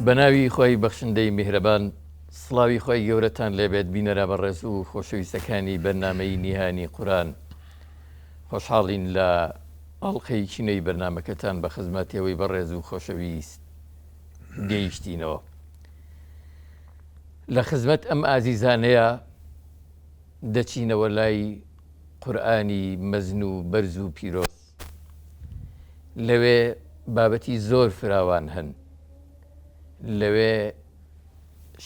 بەناوی خوای بەخشندەی میهرەبان سڵاوی خوای گەورەتان لێبێت بینەرە بەڕێز و خۆشەویستەکانی بەرنامەی نیهانی قورئان خۆشحاڵین لە ئەڵقەیەکی نوێی بەرنامەکەتان بە خزمەت ئێوەی بەڕێز و خۆشەویست گەیشتینەوە لە خزمەت ئەم ئازیزانەیە دەچینەوە لای قورئانی مەزن و بەرز و پیرۆز لەوێ بابەتی زۆر فراوان هەن لەوێ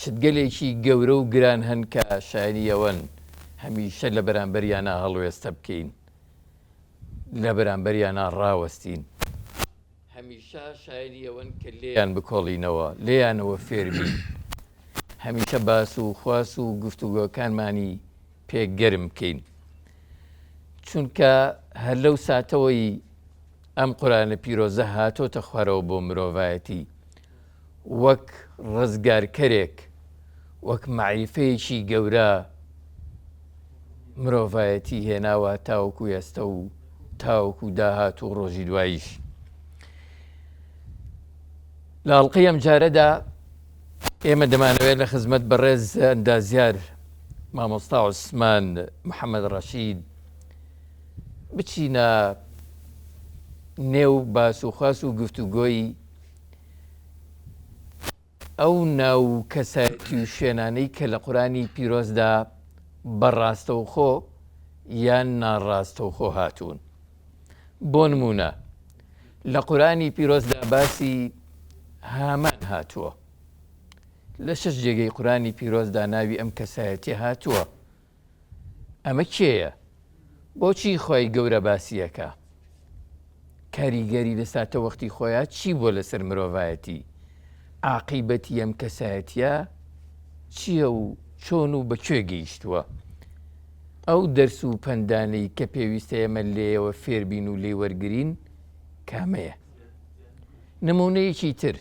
شتگەلێکی گەورە و گران هەن کە شایانی ئەوەن هەمیشە لە بەرامبەریانا هەڵوێستە بکەین، لە بەرامبەریانا ڕاوەستین. هەمیشە شایانی ئەوەن کە لێیان بکۆڵینەوە، لێیانەوە فێر بین. هەمیشە باس و خواس و گفتوگۆکانمانی پێ گەرم بکەین. چونکە هەر لەو ساتەوەی ئەم قورئانە پیرۆزە هاتۆتە خوارەوە بۆ مرۆڤایەتی، وەک ڕزگارکەرێک، وەک مەعریفەیەکی گەورە مرۆڤایەتی هێناوە تاوەکو ئێستە و تاوەکو داهات و ڕۆژی دواییش. لە ئەڵقەی ئەمجارەدا ئێمە دەمانەوێت لە خزمەت بەڕێز ئەندازیار مامۆستا عوسمان محەممەد ڕەشید بچینە نێو باس و خواس و گفتوگۆی ئەو ناو و کەسایەتی و شوێنانەی کە لە قورئانی پیرۆزدا بە ڕاستەوخۆ یان ناڕاستەوخۆ هاتوون. بۆ نموونە لە قورئانی پیرۆزدا باسی هامان هاتووە. لە شەش جێگەی قورئانی پیرۆزدا ناوی ئەم کەسایەتیە هاتووە. ئەمە کێیە؟ بۆچی خوای گەورە باسی ئەکا؟ کاریگەری لە ساتەوەختی خۆیا چی بووە لەسەر مرۆڤایەتی؟ عاقیبەتی ئەم کەسایەتیە چییە و چۆن و بە کوێ گەیشتووە؟ ئەو دەرس و پەندانەی کە پێویستە ئێمە لێیەوە فێربین و لێی وەرگرین کامەیە؟ نموونەیەکی تر،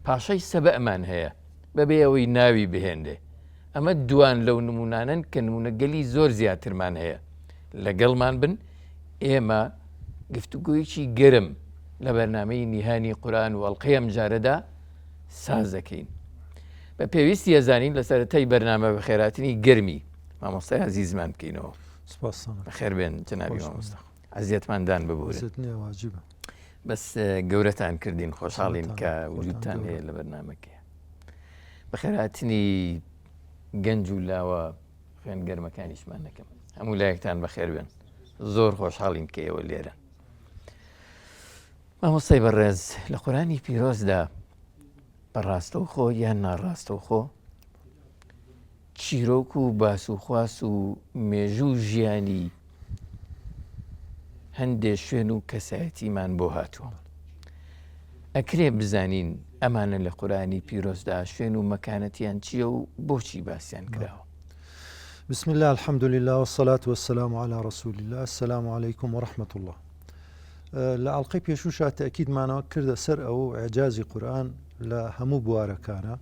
پاشای سەبەئمان هەیە بەبێ ئەوەی ناوی بهێنرێ. ئەمە دوان لەو نموونانەن کە نموونەگەلی زۆر زیاترمان هەیە. لەگەڵمان بن ئێمە گفتوگۆیەکی گەرم لە بەرنامەی نیهانی قورئان و ئەڵقەی ئەمجارەدا ساز دەکەین. بە پێویستی ئەزانین لە سەرەتای بەرنامە بەخێراتنی گەرمی مامۆستای ئازیزمان بکەینەوە. سپاستان. بەخێر بێن جەنابی مامۆستا. ئەزیەتمان دان ببورن. ئەزیەت نییە واجبە. بەس گەورەتان کردین خۆشحاڵین کە وجودتان هەیە لە بەرنامەکەی. بەخێرهاتنی گەنج و لاوە خوێن گەرمەکانیشمان نەکەم هەموو لایەکتان بەخێر بێن زۆر خۆشحاڵین کە ئێوە لێرە مامۆستای بەڕێز لە قورانی پیرۆزدا بە ڕاستەوخۆ یان ناڕاستەوخۆ چیرۆک و باس و خواس و مێژوو ژیانی هەندێ شوێن و کەسایەتیمان بۆ هاتووە. ئەکرێ بزانین ئەمانە لە قورئانی پیرۆزدا شوێن و مەکانەتیان چییە و بۆچی باسیان کراوە؟ بسم الله الحمد لله والصلاة والسلام على رسول الله السلام علیکم ورحمة الله لە ئەڵلقەی پێشوشا تەکیدمانەوە کردە سەر ئەو ئەعجازی قورآن لە هەموو بوارەکانە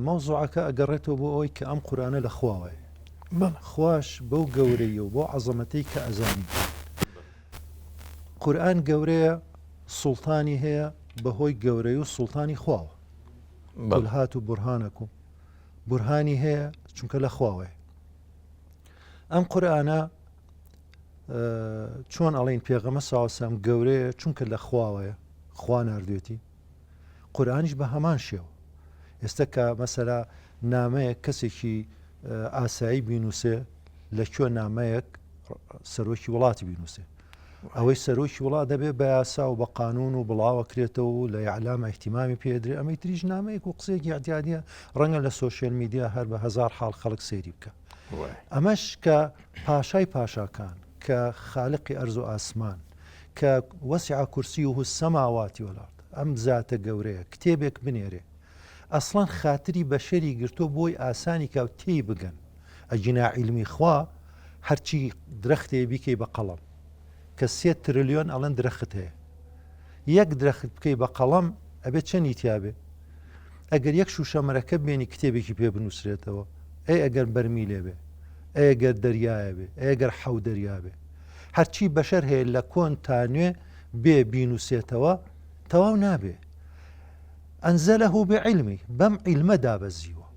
مەوزوعەکە ئەگەڕێتەوە بۆ ئەوەی کە ئەم قورآانە لە خواوەیە خواش بەو گەورەیە و بۆ عەزەمەتەی کە ئەزانی قورئان گەورەیە سوڵتانی هەیە بەهۆی گەورەی و سوڵتانی خواوە قل هاتوا برهانکم بورهانی هەیە چونکە لە خواوەیە ئەم قورئانە چۆن ئەڵین پێغەمە ساوسام گەورەیە چونکە لە خواوەیە خوا نردوێتی قورئانیش بە هەمان شێوە ئێستا کە مەسەلا نامەیەک کەسێکی ئاسایی بینوسێ لە کوێ نامەیەک سەرۆکی وڵاتی بینوسێ ئەوەی سەرۆکی وڵات دەبێت بە یاسا و بە قانون و بڵاوە کرێتەوە و لە ئیعلام ئیهتیمامی پێدرێ ئەمەی تریش نامەیەک و قسەیەکی ئیعتیادیە ڕەنگە لە سۆشیال میدیا هەر بە هەزار حاڵ خەڵک سەیری بکە ئەمەش کە پاشای پاشاکان کە خالقی ئەرز و ئاسمان کە وسع کرسیه السماوات والارض ئەم زاتە گەورەیە کتێبێک بنێرێ ئەسڵەن خاتری بەشەری گرتووە بۆی ئاسانی کا و تێی بگەن ئەگینا عیلمی خوا هەرچی درەختێ بیکەی بە قەڵەم کە سێ ترلیۆن ئەڵێن درەخت هەیە یەک درەخت بکەی بە قەڵەم ئەبێ چەنی تیاابێ ئەگەر یەک شوشە مەرەکە بێنی کتێبێکی پێ بنووسرێتەوە ئەی ئەگەر بەرمی لێبێ ئەگەر دەریایە بێ ئەگەر حەو دەریا بێ هەرچی بەشەر هەیە لە کۆن تا نوێ بێ بینوسێتەوە تەواو نابێ. أنزله بعلمه بەم عیلمە دابەزیوە.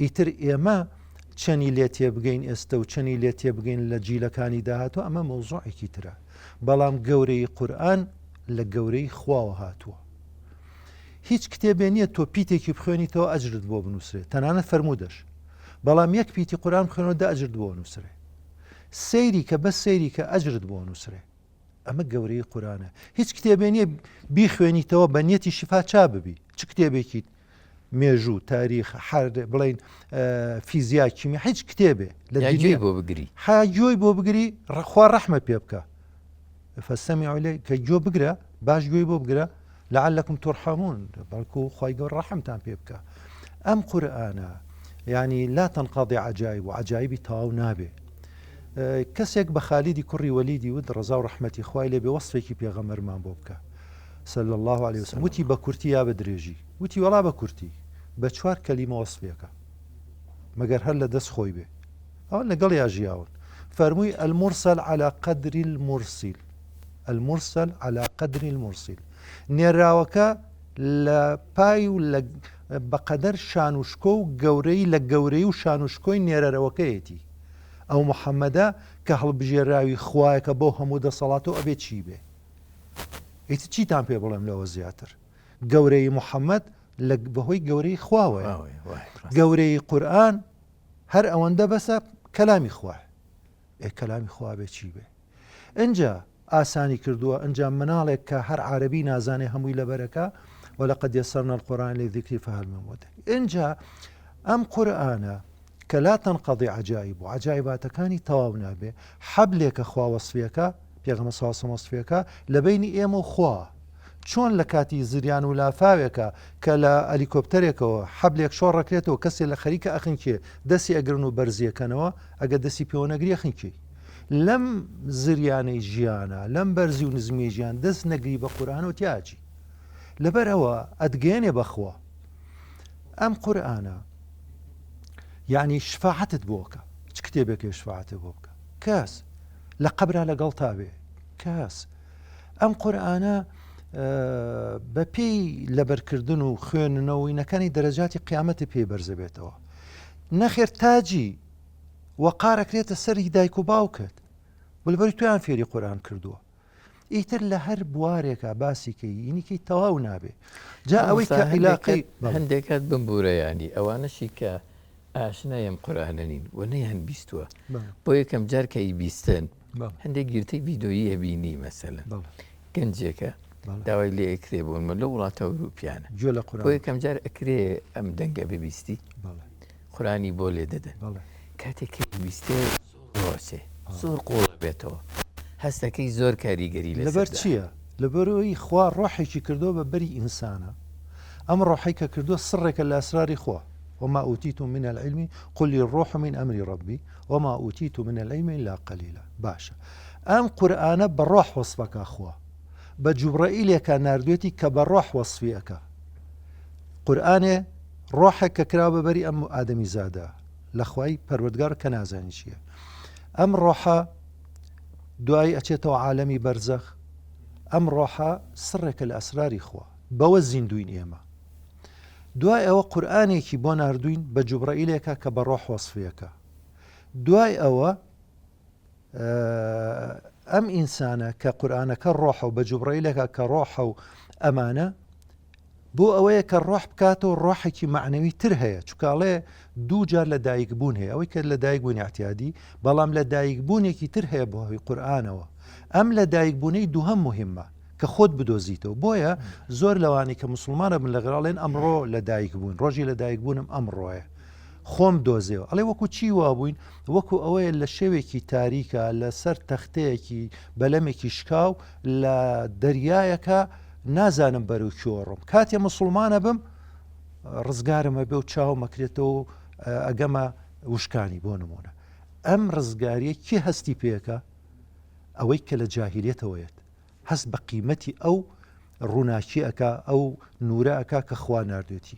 ئیتر ئێمە چەنی لێ تێبگەین ئێستە و چەنی لێ تێبگەین لە جیلەکانی داهاتوو ئەمە مەوزوعێکی ترە. بەڵام گەورەی قورئان لە گەورەی خواوە هاتووە. هیچ کتێبێ نییە تۆ پیتێکی بخوێنیتەوە ئەجرت بۆ بنووسرێ تەنانەت فەرموودەش بەڵام یەک پیتی قورئان بخوێنەوە دە ئەجرت بۆ نووسرێ. سەیری کە بەس سەیری کە ئەجرت بۆ نووسرێ. ئەمە گەورەی قورئانە هیچ کتێبێ نییە بیخوێنیتەوە بە نیەتی شفا چا ببی چ کتێبێکیت مێژوو تاریخ هەر بڵین فیزیا کیمی هیچ کتێبێ لە گوێی بۆ بگری ها گوێی بۆ بگری ڕخوا ڕەحمە پێ بکە فاستمعوا لێ کە گوێ بگرە باش گوێی بۆ بگرە لعلكم ترحمون بەڵکو خوای گەورە ڕەحمتان پێ بکە ئەم قورئانە یعنی لا تنقضي عجائب و عجایبی تەواو نابێ کەسێک بە خالیدی کوڕی وەلیدی وت ڕەزا و ڕەحمەتی خوای لێ بێ وەسفێکی پێغەمبەرمان بۆ بکە صلی الله علیه وسلم وتی بە کورتی یا بە درێژی وتی وەڵا بە کورتی بە چوار کەلیمە وەسفێکە مەگەر هەر لە دەست خۆی بێ ئەوان لەگەڵ یا ژیاون فەرمووی المرسل على قدر المرسل المرسل على قدر المرسل نێراوەکە لە پای و لە بەقەدەر شان و شکۆ و گەورەی لە گەورەی و شان و شکۆی نێرەرەوەکەیەتی ئەو محەمەدە کە هەڵبژێراوی خوایە کە بەو هەموو دەسەڵاتەوە ئەبێ چی بێ؟ ئیتر چیتان پێ بڵێم لەوە زیاتر؟ گەورەی محەمەد لە بەهۆی گەورەی خواوەیە. گەورەی قورئان هەر ئەوەندە بەسە کەلامی خوایە. ئێ کەلامی خوا بێ چی بێ؟ ئنجا ئاسانی کردووە ئنجا مناڵێک کە هەر عارەبی نازانێ هەمووی لەبەرەکە ولقد يسرنا القرآن للذكر فهل من مدكر ئنجا ئەم قورئانە کە لا تنقضي عجائب و عجایباتەکانی تەواو نابێ حەبلێکە خوا وەسفیەکە پێغەمبەر صلی الله علیه و وەسفیەکە لە بینی ئێمە و خوا چۆن لە کاتی زریان و لافاوێکە کە لە ئەلیکۆپتەرێکەوە حەبلێک شۆڕەکرێتەوە کەسێ لە خەریکە ئەخنکێ دەستی ئەگرن و بەرزیەکەنەوە ئەگەر دەستی پێوە نەگری ئەخنکێی لەم زریانەی ژیانە لەم بەرزی و نزمیەی ژیان دەست نەگری بە قورئانەوە تیاچی لەبەر ئەوە ئەتگەیەنێ بەخوا ئەم قورئانە یعنی شفاعتت بۆکە چ کتێبێکێ شفاعتت بۆ بکە کەس لە قەبرا لەگەڵ تا بێ کەس ئەم قورئانە بە پێی لەبەرکردن و خوێندنەوەینەکانی دەرەجاتی قیامەتی پێی بەرزەبێتەوە نەخێر تاجی وەقار ئەکرێتە سەری دایک و باوکت بلبەری تویان فێری قورآن کردووە ئیتر لە هەر بوارێکا باسی کەی ینیکەی تەواو نابێ جا ئەوەی کە عیلاقەی هەندێک کات بمبورە ینی ئەوانەشی کە ئاشنای ئەم قورئانە نین و نەیان بیستووە بۆ یەکەم جار کە ئیبیستن هەندێک گرتەی ڤیدۆیی ئەبینی مەسەلەن گەنجێکە داوای لێ ئەکرێ بۆ نموونە لەو وڵاتە ئەوروپیانە گوێ لە قورئان بۆ یەکەم جار ئەکرێ ئەم دەنگە ببیستی قورئانی بۆ لێ دەدەن کاتێک کە بیستێ زۆر زۆر قوڵە بێتەوە هەستەکەی زۆر کاریگەری لەبەر چییە؟ لەبەرئەوەی خوا ڕۆحێکی کردووە بە بەری ئینسانە ئەم ڕۆحەی کە کردووە سڕێکە لە ئەسراری خوا وما أوتيتم من العلم قل الروح من أمر ربي وما أوتيتم من العلم إلا قليلا باشە ئەم قورئانە بە ڕۆح وەسفەکە خوا بە جوبڕەئیلێکا ناردوێتی کە بە ڕۆح وەسفی ئەکا قورئانێ ڕۆحێک کە کرا بە بەری ئەم ئادەمی زادە لە خوای پەروەردگار کە نازانی چییە ئەم ڕۆحە دوایی ئەچێتەوە عالەمی بەرزەخ ئەم ڕۆحە سڕێکە لە ئەسراری خوا بەوە زیندوین ئێمە دوای ئەوە قورئانێکی بۆ ناردوین بە جوبڕەئیلێکە کە بە ڕۆح وەسفیەکە دوای ئەوە ئەم ئینسانە کە قورئانەکە ڕۆحە و بە جوبڕەیلەکە کە ڕۆحە و ئەمانە بۆ ئەوەیە کە ڕۆح بکاتەوە ڕۆحێکی معنەوی تر هەیە چکاڵێ دوو جار لە دایک بوون هەیە ئەوەی کە لە دایک بوون اعتیادی بەڵام لە دایک بوونێکی تر هەیە بۆ هۆی قورئانەوە ئەم لە دایک بوونەی دووهەم مهمە کە خۆت بدۆزیتەوە بۆیە زۆر لەوانی کە مسلمانە بن لە غراڵێن ئەمڕۆ لە دایک بوون ڕۆژی لە دایک بوونم ئەمڕۆیە خۆم دۆزیەوە ئەڵێ وەکو چی وابووین وەکو ئەوەیە لە شەوێکی تاریکە لەسەر تەختەیەکی بەلەمێکی شکاو لە دەریایەکە نازانم بەرەو کوێ ڕۆم کاتێ مسلمانە بم ڕزگارمە بێ و چاومەکرێتەوە و ئەگەمە وشکانی بۆ نمونە ئەم ڕزگاریە کێ هەستی پێکە ئەوەی کە لە جاهیلێتەوەیەت هەست بە قیمەتی ئەو ڕووناکی ئەکا ئەو نورە ئەکا کە خوا ناردوێتی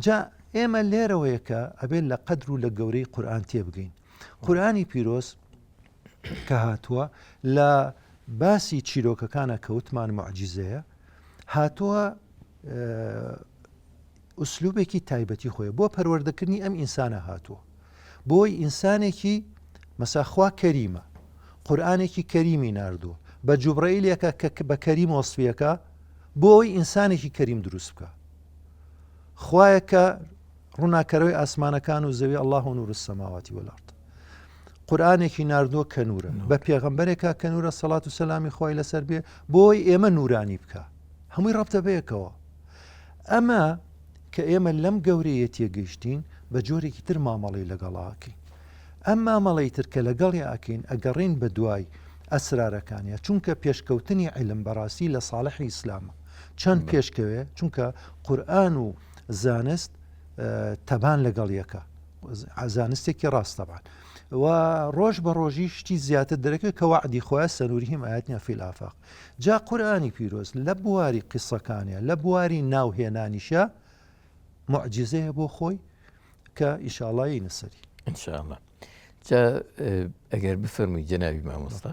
جا ئێمە لێرەوەیە کە ئەبێت لە قەدر و لە گەورەی قورئان تێبگەین قورئانی پیرۆز کە هاتووە لە باسی چیرۆکەکانە کەوتمان معجزەیە هاتووە. ئوسلوبێکی تایبەتی خۆی بۆ پەروەردەکردنی ئەم ئینسانە هاتووە بۆی ئینسانێکی مەسا خوا کەریمە قورآانێکی کەریمی ناردووە بە جوبڕەیلێکە کە بە کەریم وەسفیەکە بۆ ئەوی ئینسانێکی کەریم دروست بکە خوایە کە ڕووناکەرەوەی ئاسمانەکان و زەوی الله و نور السماوات والارض قورآانێکی ناردووە کە نورە بە پێغەمبەرێکا کە نورە سەڵات و سەلامی خۆی لەسەر بێ بۆی ئێمە نورانی بکە هەمووی ڕەبتە بەیەکەوە ئەمە کە ئێمە لەم گەورەیە تێگەیشتین بە جۆرێکی تر مامەڵی لەگەڵاکەین ئەم مامەڵەی تر کە لەگەڵی ئەکەین ئەگەڕین بە دوای ئەسرارەکانیا چونکە پێشکەوتنی علم بەڕاستی لە ساڵحی ئیسلامە چەند پێشکەوێ چونکە قورآن و زانست تەبان لەگەڵ یەکە زانستێکی ڕاستەبان و ڕۆژ بە ڕۆژی شتی زیاتر دەرەکە کە وعدی خۆیان سنوريهم آياتنا في الآفاق جا قورآنی پیرۆز لە بواری قیسەکانە لە بواری ناوهێنانیشە معجزەیە بۆ خۆی کە ئیشاڵا یینە سەری. ان شاء الله جا ئەگەر بفەرمووی جەنابی مامۆستا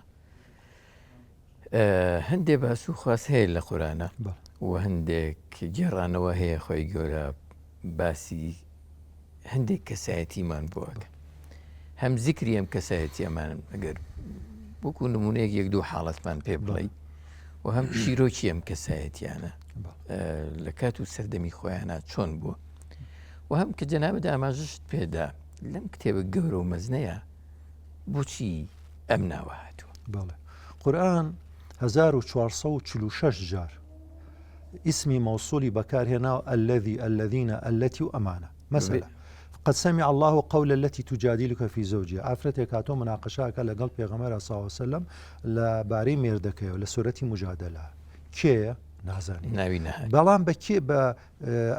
هەندێ باس و خواست هەیە لە قورانە و هەندێک گێڕانەوە هەیە خۆی گەورە باسی هەندێک کەسایەتیمان بۆکە هەم زیکری ئەم کەسایەتیەمان ئەگەر وەکو نمونەیەک یەک دوو حاڵەتمان پێ بڵێ و هەم چیرۆکی ئەم کەسایەتیانە لە کات و سەردەمی خۆیانە چۆن بووە و هەم کە جەنابت ئاماژەشت پێدا لەم کتێبە گەورە و مەزنەیە بۆچی ئەم ناوە هاتووە؟ بەڵێ قورئان 1446 جار ئیسمی مەوسولی بەکارهێناوە الذي الذين التي و ئەمانە مەسەلە قد سمع الله قول التي تجادلك في زوجها ئافرەتێک هاتۆ مناقشاکە لەگەڵ پێغەمبەر صلی الله علیه وسلم لە بارەی مێردەکەیەوە لە سورەتی مجادلە کێیە نازانین ناوی نەهات بەڵام بە کێ بە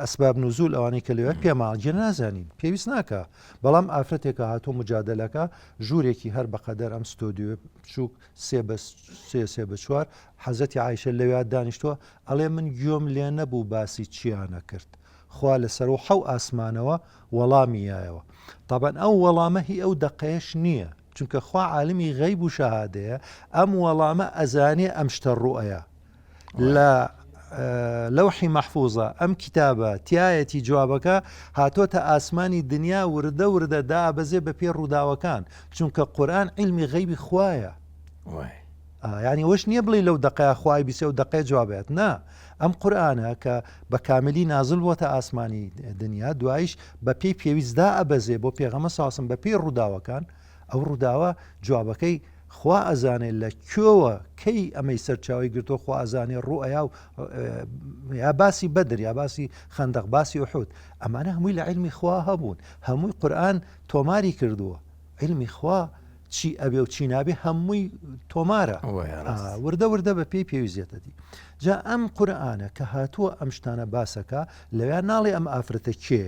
ئەسباب نزول ئەوانەی کە لەوێ پێمان گێ نازانین پێویست ناکە بەڵام ئافرەتێکە هاتوو مجادلەکە ژوورێکی هەر بەقەدەر ئەم ستۆدیۆ بچووک سێ بە سێ سێ بە چوار حەزەتی عیشە لەوێ دانیشتووە ئەڵێ من گوێم لێ نەبوو باسی چیانە کرد خوا لەسەر و حەو ئاسمانەوە وەڵامی یایەوە تابان ئەو وەڵامە هی ئەو دەقەیەش نییە چونکە خوا عالمی غەیب و شەهادەیە ئەم وەڵامە ئەزانێ ئەم شتە ڕوئەیە لە لەوحی مەحفوزە ئەم کتابە تایەتی جوابەکە هاتۆتە ئاسمانی دنیا وردە وردە دابەزێ بە پێ ڕووداوەکان چونکە قورآن علمی غەیبی خوایە یعنی وەش نییە بڵێ لەو دقەیە خوای بیسێ و دقەی جوابێت نا ئەم قورآانە کە بە کاملی نازل بۆتە ئاسمانی دنیا دوایش بە پێی پێویستدا ئەبەزێ بۆ پێغەمە ساسم بە پێی ڕووداوەکان ئەو ڕووداوە جوابەکەی خوا ئەزانێ لە کوێوە کەی ئەمەی سەرچاوەی گرتووە خوا ئەزانێ ڕوو ئەیا و یا باسی بەدر یا باسی خەندەق باسی ئوحود ئەمانە هەمووی لە عیلمی خوا هەبوون هەمووی قورئان تۆماری کردووە عیلمی خوا چی ئەبێ و چی نابێ هەمووی تۆمارە وردە وردە بە پێی پێویستێتە دی جا ئەم قورئانە کە هاتووە ئەم شتانە باسەکە لەویا ناڵێ ئەم ئافرەتە کێ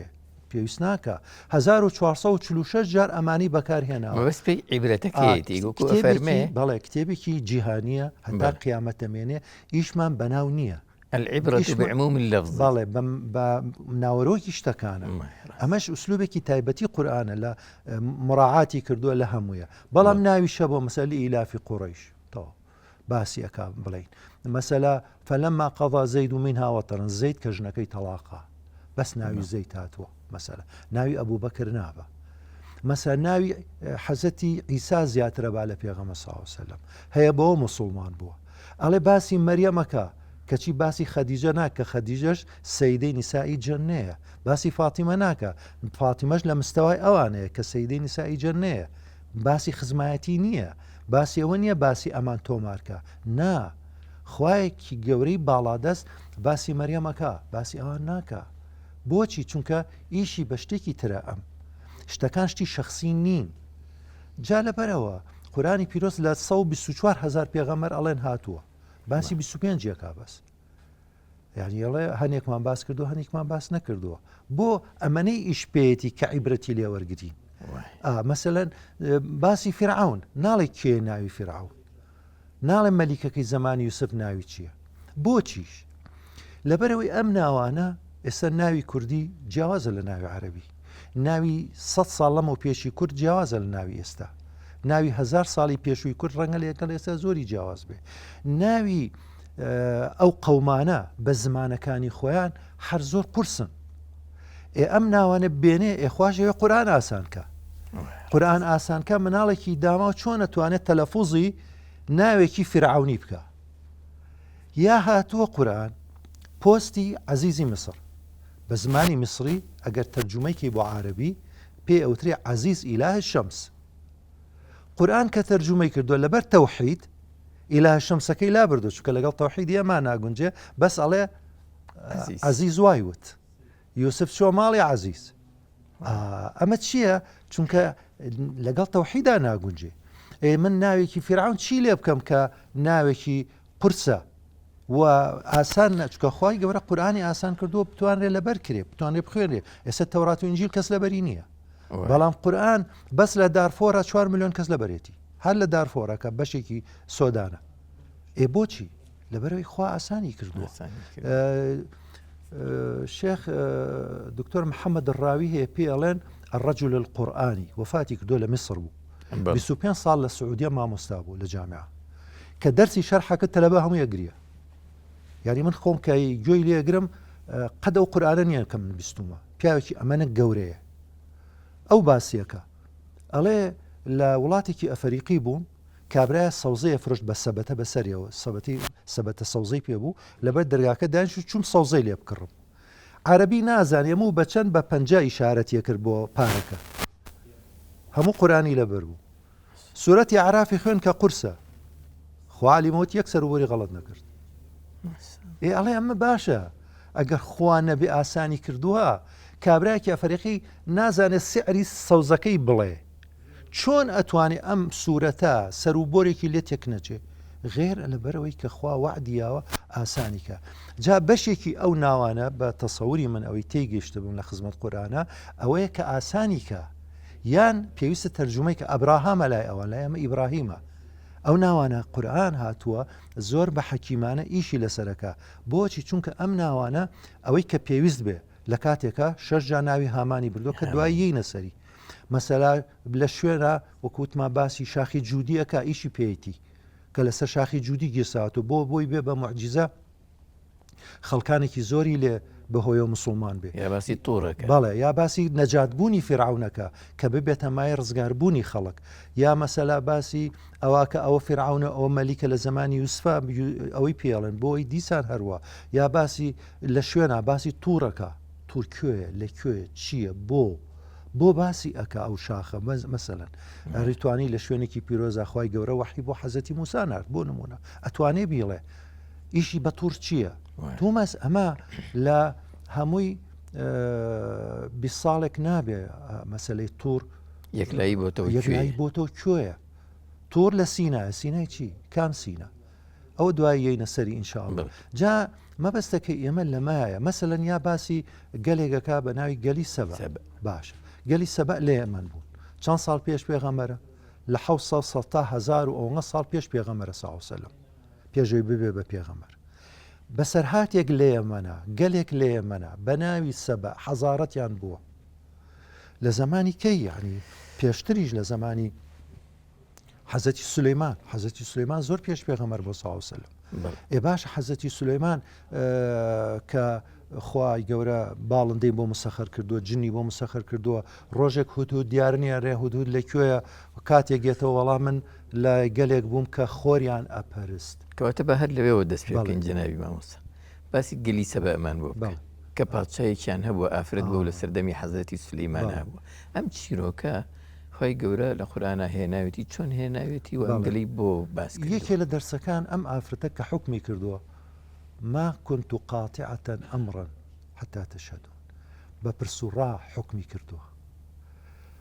پێویست ناکا 1446 جار ئەمانی بەکار هێناوە. مەبەست پێی عیبرەتەکەیەتی وەکو ئەفەرمێ. بەڵێ کتێبێکی جیهانییە هەتا قیامەت دەمێنێ ئیشمان بەناو نییە. العبرة بعموم اللفظ. بەڵێ بە ناوەرۆکی شتەکانە. ئەمەش ئوسلوبێکی تایبەتی قورئانە لە مراعاتی کردووە لە هەموویە. بەڵام ناویشە بۆ مەسەل ئیلافی قوڕەیش. تەواو. باسی ئەکا بڵێین مەسەلا فلما قضا زید منها وطرا زید کە ژنەکەی تەڵاقا بەس ناوی زەید هاتووە مەسەلە ناوی ئەبوو بەکر نابە مەسە ناوی حەزەتی ئیسا زیاترە با لە پێغەمە ساوسلم هەیە بەوە مسلمان بووە ئەڵێ باسی مەریەمەکە کەچی باسی خەدیجە ناکە خەدیجەش سەیدەی نیسائی جەنەیە باسی فاتیمە ناکە فاتیمەش لە مستەوای ئەوانەیە کە سەیدەی نیسائی جەنەیە باسی خزمایەتی نییە باسی ئەوە نییە باسی ئەمان تۆمارکە نا خوایەکی گەورەی باڵادەست باسی مەریەمەکە باسی ئەوان ناکە بۆچی چونکە ئیشی بە شتێکی ترە ئەم شتەکان شتی شخصی نین جا لەبەرەوە قورانی پیرۆز لە 124 هزار پێغەمەر ئەڵێن هاتووە باسی 25 یەکا بەس یعنی ئەڵێ هەنێکمان باس کردو هەنێکمان باس نەکردووە بۆ ئەمەنەی ئیش پێیەتی کە عیبرەتی لێوەرگین مەسەەن باسی فرعون ناڵێ کێ ناوی فرعون ناڵێ مەلیکەکەی زمانی یوسف ناوی چییە بۆچیش لەبەرەوەی ئەم ناوانە ئێستا ناوی کوردی جیاوازە لە ناوی عەربی ناوی سە ساڵ لەمەو پێشی کورد جیاوازە لە ناوی ئێستا ناوی هزار ساڵی پێشووی کورد ڕەنگە لە یەکەڵ ئێستا زۆری جیاواز بێ ناوی. ئەو قەومانە بە زمانەکانی خۆیان هەر زۆر قورسن. ئێ ئەم ناوانە بێنێ ئێ خواش ئەوێ قورئان ئاسان کە. قورئان ئاسان کە مناڵێکی داماو چۆن ئەتوانێت تەلەفوزی ناوێکی فیرعەونی بکا. یا هاتووە قورئان پۆستی عەزیزی میسڕ بە زمانی میسڕی ئەگەر تەرجومەی کەی بۆ عارەبی پێی ئەوترێ عەزیز ئیلاه شەمس. قورئان کە تەرجومەی کردووە لەبەر تەوحید ئیلاه شەمسەکەی لابردووە چونکە لەگەڵ تەوحیدی ئەما ناگونجێ بەس ئەڵێ عەزیز وای وت یوسف چوە ماڵی عەزیز ئەمە چییە چونکە لەگەڵ تەوحیدا ناگونجێ ئێ من ناوێکی فیرعون چی لێ بکەم کە ناوێکی قورسە و ئاسان نەچکە خی گەورە قورآانی ئاسان کردووە بتوانرێت لەبەر کرێ بتوانێت بخوێنێ ئێستا تەورات و ئینجیل کەس لەبەری نییە بەڵام قورآن بەس لە دارفۆرە 4 میلیۆن کەس لەبەرێتی هەر لە دارفۆرەکە بەشێکی سۆدانە ئێ بۆچی لەبەرەوەی خوا ئاسانی کردووە شێخ دکتۆر محەممەد ڕاوی هەیە پێ ئەڵێن الرجل القورآنی وفاتی کردووە لە میسر بوو 25 ساڵ لە سعودیە مامۆستا بوو لە جامعە کە دەرسی شەرحەکە تەلەبە هەموو یەگریە یعنی من خۆم کە گوێی لێگرم قەد ئەو قورآانە نییە کە من بیستومە پیاوێکی ئەمەنە گەورەیە ئەو باسیەکە ئەڵێ لە وڵاتێکی ئەفەریقی بووم کابرایە سەوزەی ئەفرۆشت بە سەبەتە بە سەریەوە سەبەتی سەبەتە سەوزەی پێ بوو لەبەر دەرگاکە دانیشت و چووم سەوزەی لێ بکڕم عەرەبی نازانێ هەموو بە چەند بە پەنجا ئیشارەتی کرد بۆ پارەکە هەموو قورانی لەبەر بوو سورەتی عرافی خوێن کە قورسە خوالی مۆت یەک سەروبەری غەڵت نەکرد ئێ ئەڵێ ئەمە باشە ئەگەر خوا نەبێ ئاسانی کردووە کابراایکی ئەفەریقی نازانێت سعری سەوزەکەی بڵێ چۆن ئەتوانێ ئەم سورەتە سەرو بۆرێکی لێ تێک نەچێ غێر لەبەرئەوەی کە خوا وەعدی یاوە ئاسانی کا جا بەشێکی ئەو ناوانە بە تەسەوری من ئەوەی تێی گەیشتبم لە خزمەت قورئانە ئەوەیە کە ئاسانی کا یان پێویستە تەرجومەی کە ئەبراهامە لای ئەوان لای ئەمە ئیبراهیمە ئەو ناوانە قورئان هاتووە زۆر بە حەکیمانە ئیشی لەسەرەکە بۆچی چونکە ئەم ناوانە ئەوەی کە پێویست بێ لە کاتێکا شەش جا ناوی هامانی بردووە کە دوای یینە سەری مەسەلا لە شوێنە وەکو وتمان باسی شاخی جوودی ئەکا ئیشی پێیەتی کە لەسەر شاخی جوودی گیرساوەتەوە بۆ بۆی بێ بە معجیزە خەڵکانێکی زۆری لێ بەهۆیەوە مسلمان بێ یا باسی تۆڕەکە بەڵێ یا باسی نەجاتبوونی فیرعونەکە کە ببێتە مای ڕزگاربوونی خەڵک یا مەسەلا باسی ئەوە کە ئەوە فیرعونە ئەوە مەلیکە لە زمانی یوسفا ئەوەی پێڵێن بۆی دیسان هەروە یا باسی لە شوێنە باسی توڕەکە تور کوێیە لە کوێیە چییە بۆ بۆ باسی ئەکا ئەو شاخە مەسەلەن ئەری توانی لە شوێنێکی پیرۆزا خوای گەورە وەحی بۆ حەزەتی موسا نارد بۆ نمونە ئەتوانێ بیڵێ ئیشی بە تور چییە تۆمەس ئەمە لە هەمووی بی ساڵێک نابێ مەسلەی تور یەکلایی بۆتەوە یەکلایی بۆتەوە کوێیە تور لە سینا سینای چی کام سینا ئەوە دوای یەینە سەری ان شاء اللە جا مەبەستەکەی ئێمە لەمایە مەسەلەن یا باسی گەلێگەکە بە ناوی گەلی سەبە باشە گەلی سەبە لە یەمەن بوون چەند ساڵ پێش پێغەمبەرە لە 600 تا هزار و ئەوەنە ساڵ پێش پێغەمبەرە صلی الله وسلم پێشەوەی ببێ بە پێغەمبەر بەسەرهاتێک لە یەمەنە گەلێک لە یەمەنە بە ناوی سەبە حەزارەتیان بووە لە زمانی کەی یعنی پێشتریش لە زمانی حەزەتی سولەیمان حەزەتی سولەیمان زۆر پێش پێغەمبەر بۆ صلی الله وسلم ئێ باش حەزەتی سولەیمان کە خوای گەورە باڵندەی بۆ مسەخەر کردووە جنی بۆ مسەخەر کردووە ڕۆژێک هودهود دیار نییە ڕێ هودهود لە کوێیە کاتێک گێتەوە وەڵام من لە گەلێک بووم کە خۆریان ئەپەرست کەواتە بە هەر لەوێوە دەست پێ بکەین جەنابی مامۆستا باسی گەلی سەبەمان بۆ بکە کە پادشایەکیان هەبووە ئافرەت بوو لە سەردەمی حەزرەتی سولەیمان هەبوو ئەم چیرۆکە خوای گەورە لە قورئانا هێناوێتی چۆن هێناوێتی و ئەم گەلەی بۆ باس کردووە؟ یەکێ لە دەرسەکان ئەم ئافرەتە کە حوکمی کردووە ما كنت قاطعة أمرا حتى تشهدون بە پرس و ڕا حوکمی کردووە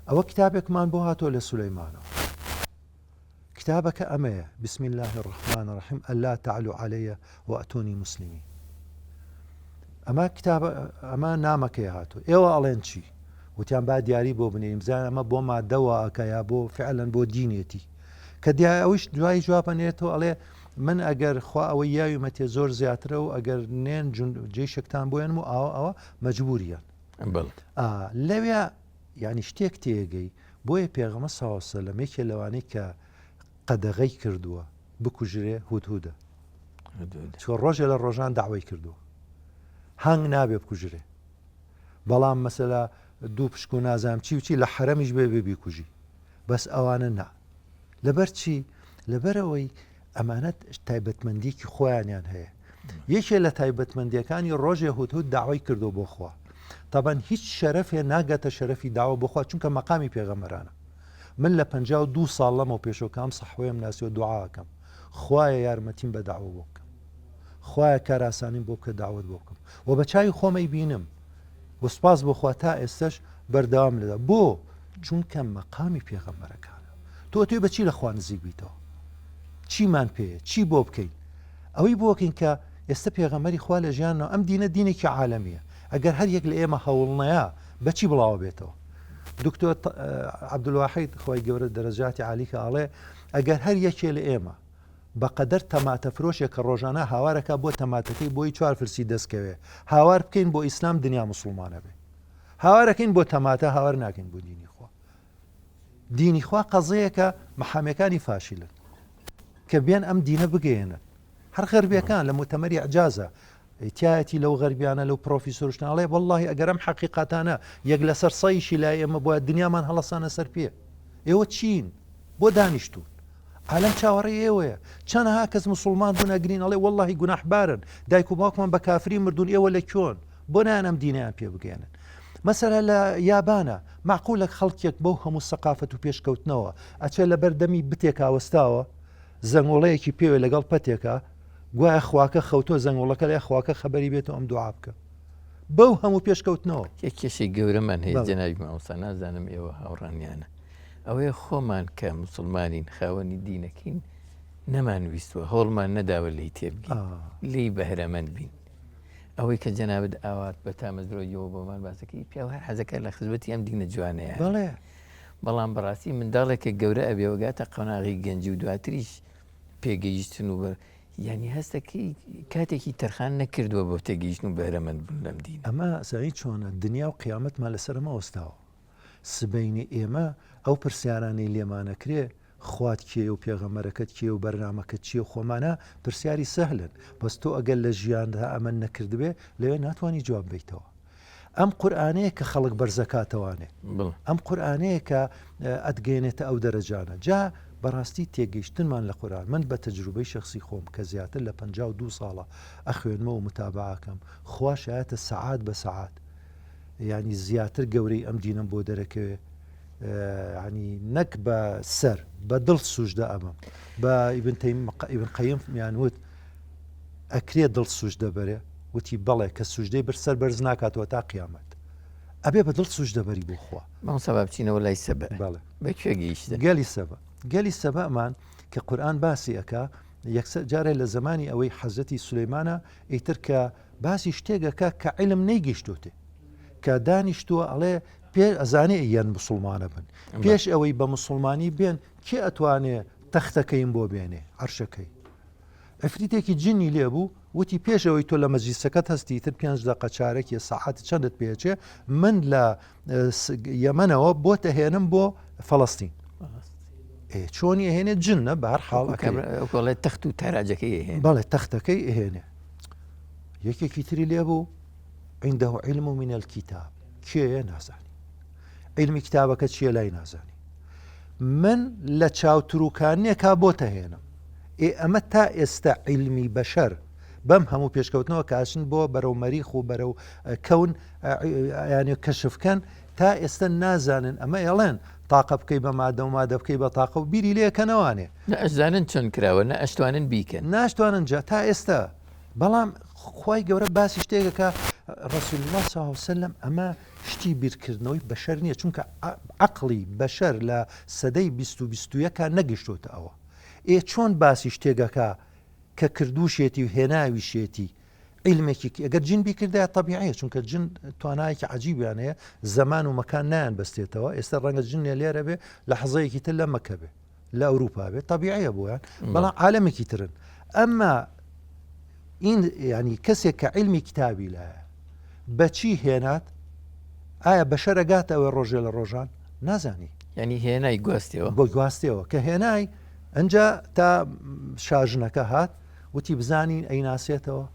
ئەوە کتابێکمان بۆ هاتووە لە سولەیمانەوە کتابەکە ئەمەیە، بسم اللە الرحمن الرحیم الا تعلوا علی واتونی مسلمین ئەمە کتاب ئەمە نامەکەی هاتوو ئێوە ئەڵێن چی وتیان با دیاری بۆ بنێرین بزانین ئەمە بۆ مادەوە ئەکا یا بۆ فعلا بۆ دینێتی کە دیای ئەوش دوای جوابە نێتەوە ئەڵێ من ئەگەر خوا ئەوەی یاویمەتێ زۆر زیاترە و ئەگەر نێن جێشێکتان بۆیەنم و ئاوە ئەوە مەجبوریان لەوێ یانی شتێک تێگەی بۆیە پێغەمبەر صلی اللە علیە وسلم یەکێ لەوانەی کە قەدەغەی کردووە بکوژرێ هودهودە. چۆ ڕۆژێ لە ڕۆژان داوای کردووە هەنگ نابێ بکوژرێ بەڵام مەسەلا دوو پشک و نازانم چی و چی لە حەرەمیش بێ بێ بیکوژی بەس ئەوانە نا لەبەر چی لەبەرەوەی ئەمانەت تایبەتمەندیکی خۆیانیان هەیە یەکێ لە تایبەتمەندیەکانی ڕۆژێ هودهود داوای کردو بۆ خوا تابان هیچ شەرەفێ ناگاتە شەرەفی داوا بۆخوا چونکە مەقامی پێغەمەرانە من لە 52 ساڵ لەمەوە پێشەوکام سەحوەیەم ناسیوە دوعاکەم خوایە یارمەتیم بە داوە بۆ بکەم خوایە کارئاسانیم بۆ بکە داوەت بۆ بکەم و بە چاوی خۆم ئەیبینم و سوپاس بۆ خوا تا ئێستش بەردەوام لەدا بۆ چونکە مەقامی پێغەمبەرەکانە تۆ ئەتوێ بە چی لە خوا نزیک بیتەوە چیمان پێیە چی بۆ بکەین ئەوەی بۆکەین کە ئێستا پێغەمبەری خوا لە ژیانەوە ئەم دینە دینێکی عالەمیە ئەگەر هەر یەک لە ئێمە هەوڵنەیە بەچی بڵاوە بێتەوە دکتۆر عەبدولواحید خی گەورە دەرەجاتی عالیکە ئاڵێ ئەگەر هەر یەکێ لە ئێمە بەقەدەر تەماتە فرۆشێک کە ڕۆژانە هاوارەکا بۆ تەماتەکەی بۆی چوار فلسی دەست کەوێ هاوار بکەین بۆ ئیسلام دنیا موسڵمانە بێ هاوارەکەین بۆ تەماتە هاوار ناکەین بۆ دینی خوا دینی خوا قەزەیەکە محامەکانی فاشیلن کە بێن ئەم دینە بگەێنن هەر غەربیەکان لە موتەمەری ئەجازە تایەتی لەو غەربیانە لەو پرۆفیسۆرشناڵێ واللهی ئەگەر ئەم حەقیقەتانە یەک لەسەر سەیشی لای ئێمە بۆ دنیامان هەڵەسانە سەر پێ ئێوە چین بۆ دانیشتون عالەم چاوەڕێی ئێوەیە چەنەها کەس موسڵمان بوون ئەگرین ئەڵێ وەڵاهی گوناحبارن دایک و باوکمان بە کافری مردوون ئێوە لە کوێن بۆ نایەن ئەم دینەیان پێ بگەیەنن مەسەلە لە یابانە معقولە خەڵکێک بەو هەموو سەقافەت و پێشکەوتنەوە ئەچێ لەبەر دەمی بتێکا وەستاوە زەنگوڵەیەکی پێوێ لەگەڵ پەتێکا گوایە خواکە خەوتۆ زەنگوڵەکە لای خواکە خەبەری بێتەوە ئەم دوعا بکە بەو هەموو پێشکەوتنەوە. یەک کێشەی گەورەمان هەیە جەنابی مامۆستا نازانم ئێوە هاوڕانیانە ئەوەیە خۆمان کە موسڵمانین خاوەنی دینەکەین نەمان ویستوە هەوڵمان نەداوە لێی تێبگەین لێی بەهرەمەند بین ئەوەی کە جەنابت ئاوات بە تامەزرۆیەوە بۆمان باسەکەی پیاو هەر حەزەکە لە خزمەتی ئەم دینە جوانەیە بەڵێ بەڵام بەڕاستی منداڵێک کە گەورە ئەبێ وگاتە قۆناغی گەنجی و دواتریش پێگەیشتن و بە یعنی هەستەکەی کاتێکی تەرخان نەکردووە بۆ تێگەیشتن و بەهرەمەند بوون لەم دینە. ئەمە زانی چۆنە دنیا و قیامەتمان لەسەر ئەمە وەستاوە سبەینێ ئێمە ئەو پرسیارانەی لێمانەکرێ خوات کێیە و پێغەمبەرەکەت کێیە و بەرنامەکەت چییە و خۆمانە پرسیاری سەهلن بەس تۆ ئەگەر لە ژیاندا ئەمە نەکردبێ لەوێ ناتوانانی جواب بیتەوە ئەم قورئانەیە کە خەڵک بەرزەکاتەوانێ ئەم قورئانەیە کە ئەتگەێنێتە ئەو دەرەجانە جا بەڕاستی تێگەیشتنمان لە قورئان من بە تەجروبەی شخصی خۆم کە زیاتر لە 52 ساڵە ئەخوێنمەوە متابعەکەم خوا شایەتە سەعات بە سەعات یانی زیاتر گەورەی ئەم دینەم بۆ دەرەکەوێ ینی نەک بە سەر بە دڵ سوژدە ئەمەم بە ئیبن ئیبن قەیم یان وت ئەکرێ دڵ سوژدە بەرێ وتی بەڵێ کە سوژدەی بر سەر بەرز ناکاتەوە تا قیامەت ئەبێ بە دڵ سوژدە بەری بۆ خوا. مامۆستا با بچینەوە لای سەبە بەڵێ بە کوێ گەیشتن؟ گەلی سەبە گەلی سەبەمان کە قورئان باسی ئەکا یەکسەر جارێ لە زەمانی ئەوەی حەزرەتی سولەیمانە ئیتر کە باسی شتێک ئەکا کە عیلم نەیگەیشتۆتێ کە دانیشتووە ئەڵێ پێ ئەزانێ یەن مسوڵمانە بن پێش ئەوەی بە مسوڵمانی بێن کێ ئەتوانێ تەختەکەیم بۆ بێنێ عەرشەکەی عفریتێکی جنی لێ بوو وتی پێش ئەوەی تۆ لە مەجلیسەکەت هەستی تر پێنج دەقە چارەکێ سەعات چەندت پێچێ من لە یەمەنەوە بۆ تەهێنم بۆ فەڵستین چۆنی ئەهێنێ جنە بە هەر حاڵ ئەکەڵێ تەخت و تەراجەکەی بەڵێ تەختەکەی ئەهێنێ یەکێکی تری لێ بوو عنده علم من الكتاب کێیە نازانی علمی کتابەکە چییە لای نازانی من لە چاوتروکانێکا بۆتە هێنم ئێ ئەمە تا ئێستا عیلمی بەشەر بەم هەموو پێشکەوتنەوە کە ئەچن بۆ بەرەو مەریخ و بەرەو کەون یانێ کەشفکەن تا ئێستا نازانن ئەمە ئێڵێن تاقە بکەی بە مادە و مادە بکەی بە تاقە و بیری لێکەنەوانێ نە ئەشزانن چۆن کراوە نە ئەشتوانن بیکەن ناشتوانن جا تا ئێستا بەڵام خوای گەورە باسی شتێکەکە رسول الله صلی الله علیه وسلم ئەمە شتی بیرکردنەوەی بەشەر نییە چونکە عەقڵی بەشەر لە سەدەی 20 و 21 نەگەشتۆتە ئەوە ئێ چۆن باسی شتێک ئەکا کە کردووشێتی و هێناویشێتی عیلمێکی ئەگەر جن بیکردایە تەبیعیە چونکە جن توانایەکی عجیبیان هەیە زەمان و مەکان نایان بەستێتەوە ئێستا ڕەنگە جنێ لێرە بێ لە حەزەیەکی تر لە مەکە بێ لە ئەوروپا بێ تەبیعیە بۆیان بەڵام عالەمێکی ترن ئەمما این ینی کەسێک کە عیلمی کتابی لایە بەچی هێنات ئایا بەشەر ئەگاتە ئەوێ ڕۆژێ لە ڕۆژان؟ نازانی. یانی هێنای گواستیەوە؟ بۆ گواستیەوە کە هێنای ئەنجا تا شاژنەکە هات. وتی بزانین ئەیناسێتەوە؟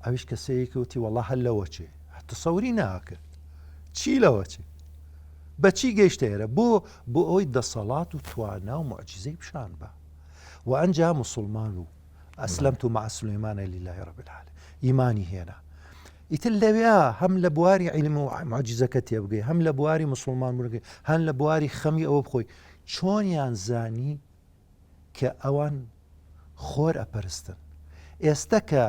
ئەویش کە سەیری کرد وتی وەڵا هەر لەوە چێ. تەسەوری ناکرد. چی لەوە چێ؟ بە چی گەیشتە ئێرە؟ بۆ بۆ ئەوەی دەسەڵات و توانا و موعجیزەی پیشان با. و ئەنجا موسڵمان بوو. ئەسلەمت مع سلیمان لله رب العالمین. ئیمانی هێنا. ئیتر لەوێا هەم لە بواری عیلم و معجزەکە تێبگەی، هەم لە بواری موسڵمان بوونەکەی، هەم لە بواری خەمی ئەوە بخۆی. چۆنیان زانی کە ئەوان خۆر ئەپەرستن. ئێستە کە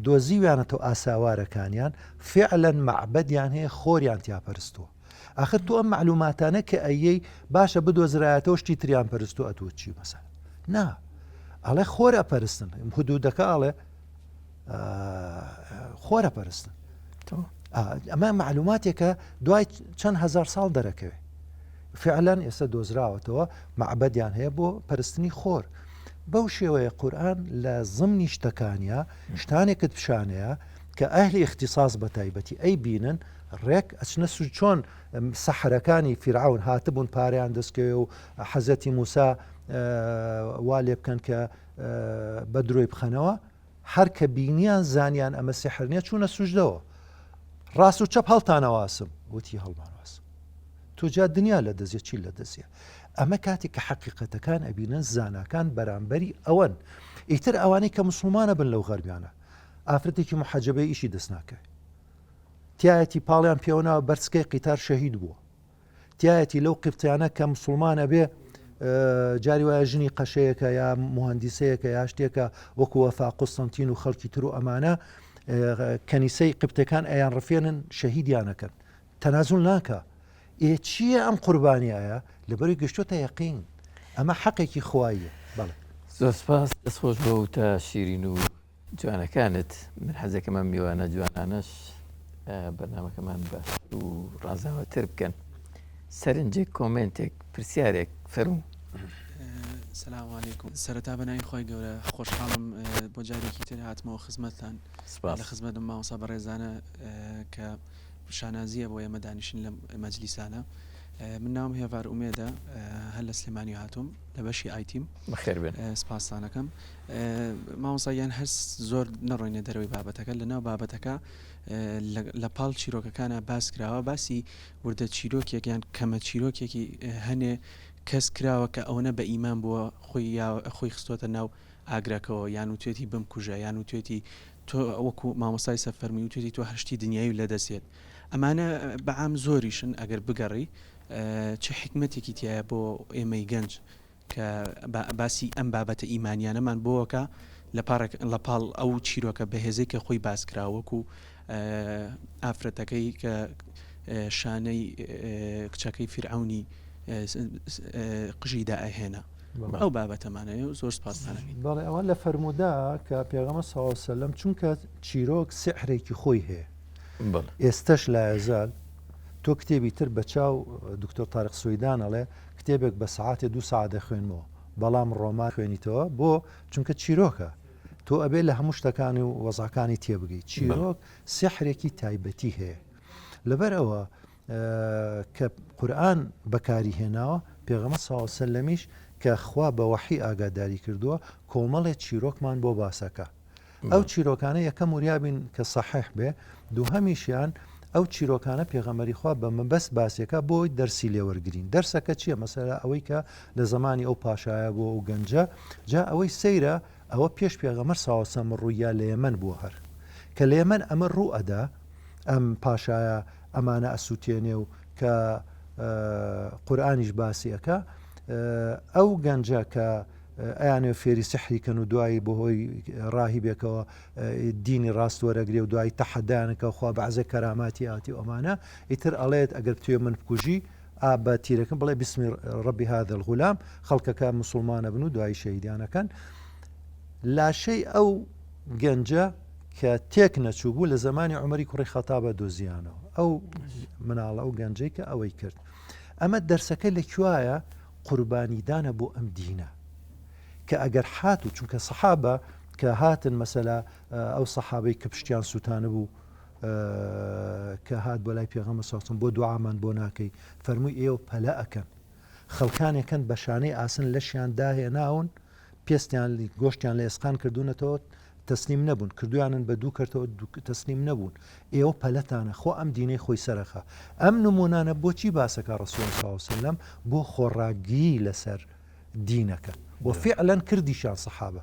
دۆزیویانەتەوە ئاساوارەکانیان فعلەن مەعبەدیان هەیە خۆریان تیا پەرستووە. ئاخر تۆ ئەم مەعلوماتانە کە ئەیەی باشە بدۆزرایەتەوە شتی تریان پەرستووە ئەتوو چی مەسەلەن نا ئەڵێ خۆر ئەپەرستن حدودەکە ئەڵێ خۆرە پەرستن ئەمە معلوماتێکە دوای چەند هزار ساڵ دەرەکەوێت فعلەن ئێستا دۆزراوەتەوە مەعبەدیان هەیە بۆ پەرستنی خۆر بەو شێوەیە قورآن لە زمنی شتەکانیا شتانێکت پیشانەیە کە ئەهلی اختصاص بە تایبەتی ئەی بینن ڕێک ئەچنە سو چۆن سەحرەکانی فیرعون هاتبوون پارەیان دەستکەوێ و حەزەتی موسا وا لێ بکەن کە بە درۆی بخەنەوە هەر کە بینیان زانیان ئەمە سیحر نیە چوونە سوجدەوە ڕاست و چەپ هەڵتانەواسم وتی هەڵمانواسم تۆ جا دنیا لە دەزیە چی لە دەزیە ئەمە کاتێک کە حەقیقەتەکان ئەبینن زاناکان بەرامبەری ئەوەن ئیتر ئەوانەی کە مسلمانە بن لەو غەربیانە ئافرەتێکی محەجەبەی ئیشی دەست ناکەوێت تایەتی پاڵیان پێوەناوە بەرچکەی قیتار شەهید بووە تایەتی لەو قیبتیانە کە مسلمان ئەبێ جاری وایە ژنی قەشەیەکە یا مهندسەیەکە یا شتێکە وەکو وەفا قوستنتین و خەڵکی تر و ئەمانە کەنیسەی قبتەکان ئەیان ڕفێنن شەهیدیانەکەن تەنازول ناکا ئێ چییە ئەم قوربانیایە لەبەری گەشتۆتە یەقین ئەمە حەقێکی خواییە بەڵێ. زۆر سپاس دەست خۆش بۆ وتە شیرین و جوانەکانت من حەزەکەم ئەم میوانە جوانانەش بەرنامەکەمان باشتر و ڕازاوەتر بکەن سەرنجێک کۆمێنتێک پرسیارێک فەرموو. سلام علیکم سەرەتا بە ناوی خوای گەورە خۆشحاڵم بۆ جارێکی تر هاتمەوە خزمەتتان سپاس لە خزمەتم مامۆستا بەڕێزانە کە شانازییە بۆ ئێمە دانیشتن لەم مەجلیسانە. من ناوم هێڤار ئومێدە هەر لە سلێمانی هاتووم لە بەشی IT م. بەخێر بێن. سپاستانەکەم. مامۆستا گیان هەر زۆر نەڕۆینە دەرەوەی بابەتەکە لە ناو بابەتەکە لە پاڵ چیرۆکەکانە باس کراوە باسی وردە چیرۆکێک یان کەمە چیرۆکێکی هەنێ کەس کراوە کە ئەوەنە بە ئیمان بووە خۆی خۆی خستۆتە ناو ئاگرەکەوە یان وتوێتی بمکوژە یان وتوێتی تۆ وەکو مامۆستای سەر فەرمووی وتوێتی تۆ هەر شتی دنیایی و لەدەست یەت ئەمانە بە عام زۆریشن ئەگەر بگەڕێی چ حیکمەتێکی تیایە بۆ ئێمەی گەنج کە باسی ئەم بابەتە ئیمانیانەمان بۆکە لە پاڕێک لە پاڵ ئەو چیرۆکە بەهێزەی کە خۆی باس کرا وەکو ئافرەتەکەی کە شانەی کچەکەی فیرعەونی قژی دائەهێنا ئەو بابەتەمانەیە و زۆر سپاستان ئەکەین. بەڵێ ئەوە لە فەرموودە کە پێغەمبەر صلی اللە علیە وسلم چونکە چیرۆک سیحرێکی خۆی هەیە بەڵێ. ئێستەش لایەزال تۆ کتێبی تر بە چاو دکتۆر تارق سویدان ئەڵێ کتێبێک بە سەعاتێ دوو سەعات دەخوێنمەوە بەڵام ڕۆمان خوێنیتەوە بۆ چونکە چیرۆکە تۆ ئەبێ لە هەموو شتەکانی و وەزعەکانی تێبگەی چیرۆک سیحرێکی تایبەتی هەیە لەبەر ئەوە کە قورئان بەکاری هێناوە، پێغەمبەر صلی اللە سەلەمیش کە خوا بە وەحی ئاگاداری کردووە کۆمەڵێ چیرۆکمان بۆ باسەکا. ئەو چیرۆکانە یەکەم وریابین کە صحیح بێ، دووهەمیشیان ئەو چیرۆکانە پێغەمبەری خوا بە مەبەست باسیەکا بۆ ئەوەی دەرسی لێ وەرگرین. دەرسەکە چیە؟ مەسەلا ئەوەی کە لە زەمانی ئەو پاشایە بووە ئەو گەنجە، جا ئەوەی سەیرە ئەوە پێش پێغەمبەر صلی اللە سەلەم ڕوویا لە یەمەن بووە هەر کە لە یەمەن ئەمە ڕوو ئەدا ئەم پاشایە ئەمانە ئەسوتێنێ و کە قورئانیش باسی ئەکا ئەو گەنجە کە ئەیانێ فێری سحری کەن و دوایی بەهۆی ڕاهیبێکەوە دینی ڕاست وەرەگرێ و دوایی تەحەدایانەکە خوا بەعزێ کەراماتی ئاتی و ئەمانە ئیتر ئەڵێت ئەگەر بتوێ من بکوژی ئا بە تیرەکەم بڵێ بسمی ڕەبی هذا الغلام خەڵکەکە مسلمانە بن و دوایی شەهیدیانەکەن لاشەی ئەو گەنجە کە تێک نەچوو بوو لە زەمانی عومەری کوڕی خەتابە دۆزیانەوە ئەو مناڵە ئەو گەنجەی کە ئەوەی کرد ئەمە دەرسەکە لە کوایە قوربانیدانە بۆ ئەم دینە کە ئەگەر هات و چونکە سەحابە کە هاتن مەسەلا ئەو سەحابەی کە پشتیان سووتانە بوو کە هات بۆ لای پێغەمبەر ساسم بۆ دوعامان بۆ ناکەی فەرمووی ئێوە پەلە ئەکەن خەڵکانێکن بە شانەی ئاسن لەشیان داهێناون. پێستیان گۆشتیان لە ئێسقان کردوونەتەوە تەسلیم نەبوون، کردویانن بە دوو کەرتەوە تەسلیم نەبوون، ئێوە پەلەتانە خۆ ئەم دینەی خۆی سەرەخا. ئەم نموونانە بۆچی باسەکا ڕسول اللە صلی اللە علیە وسلم بۆ خۆڕاگریی لەسەر دینەکە و فعلا کردیشیان سەحابە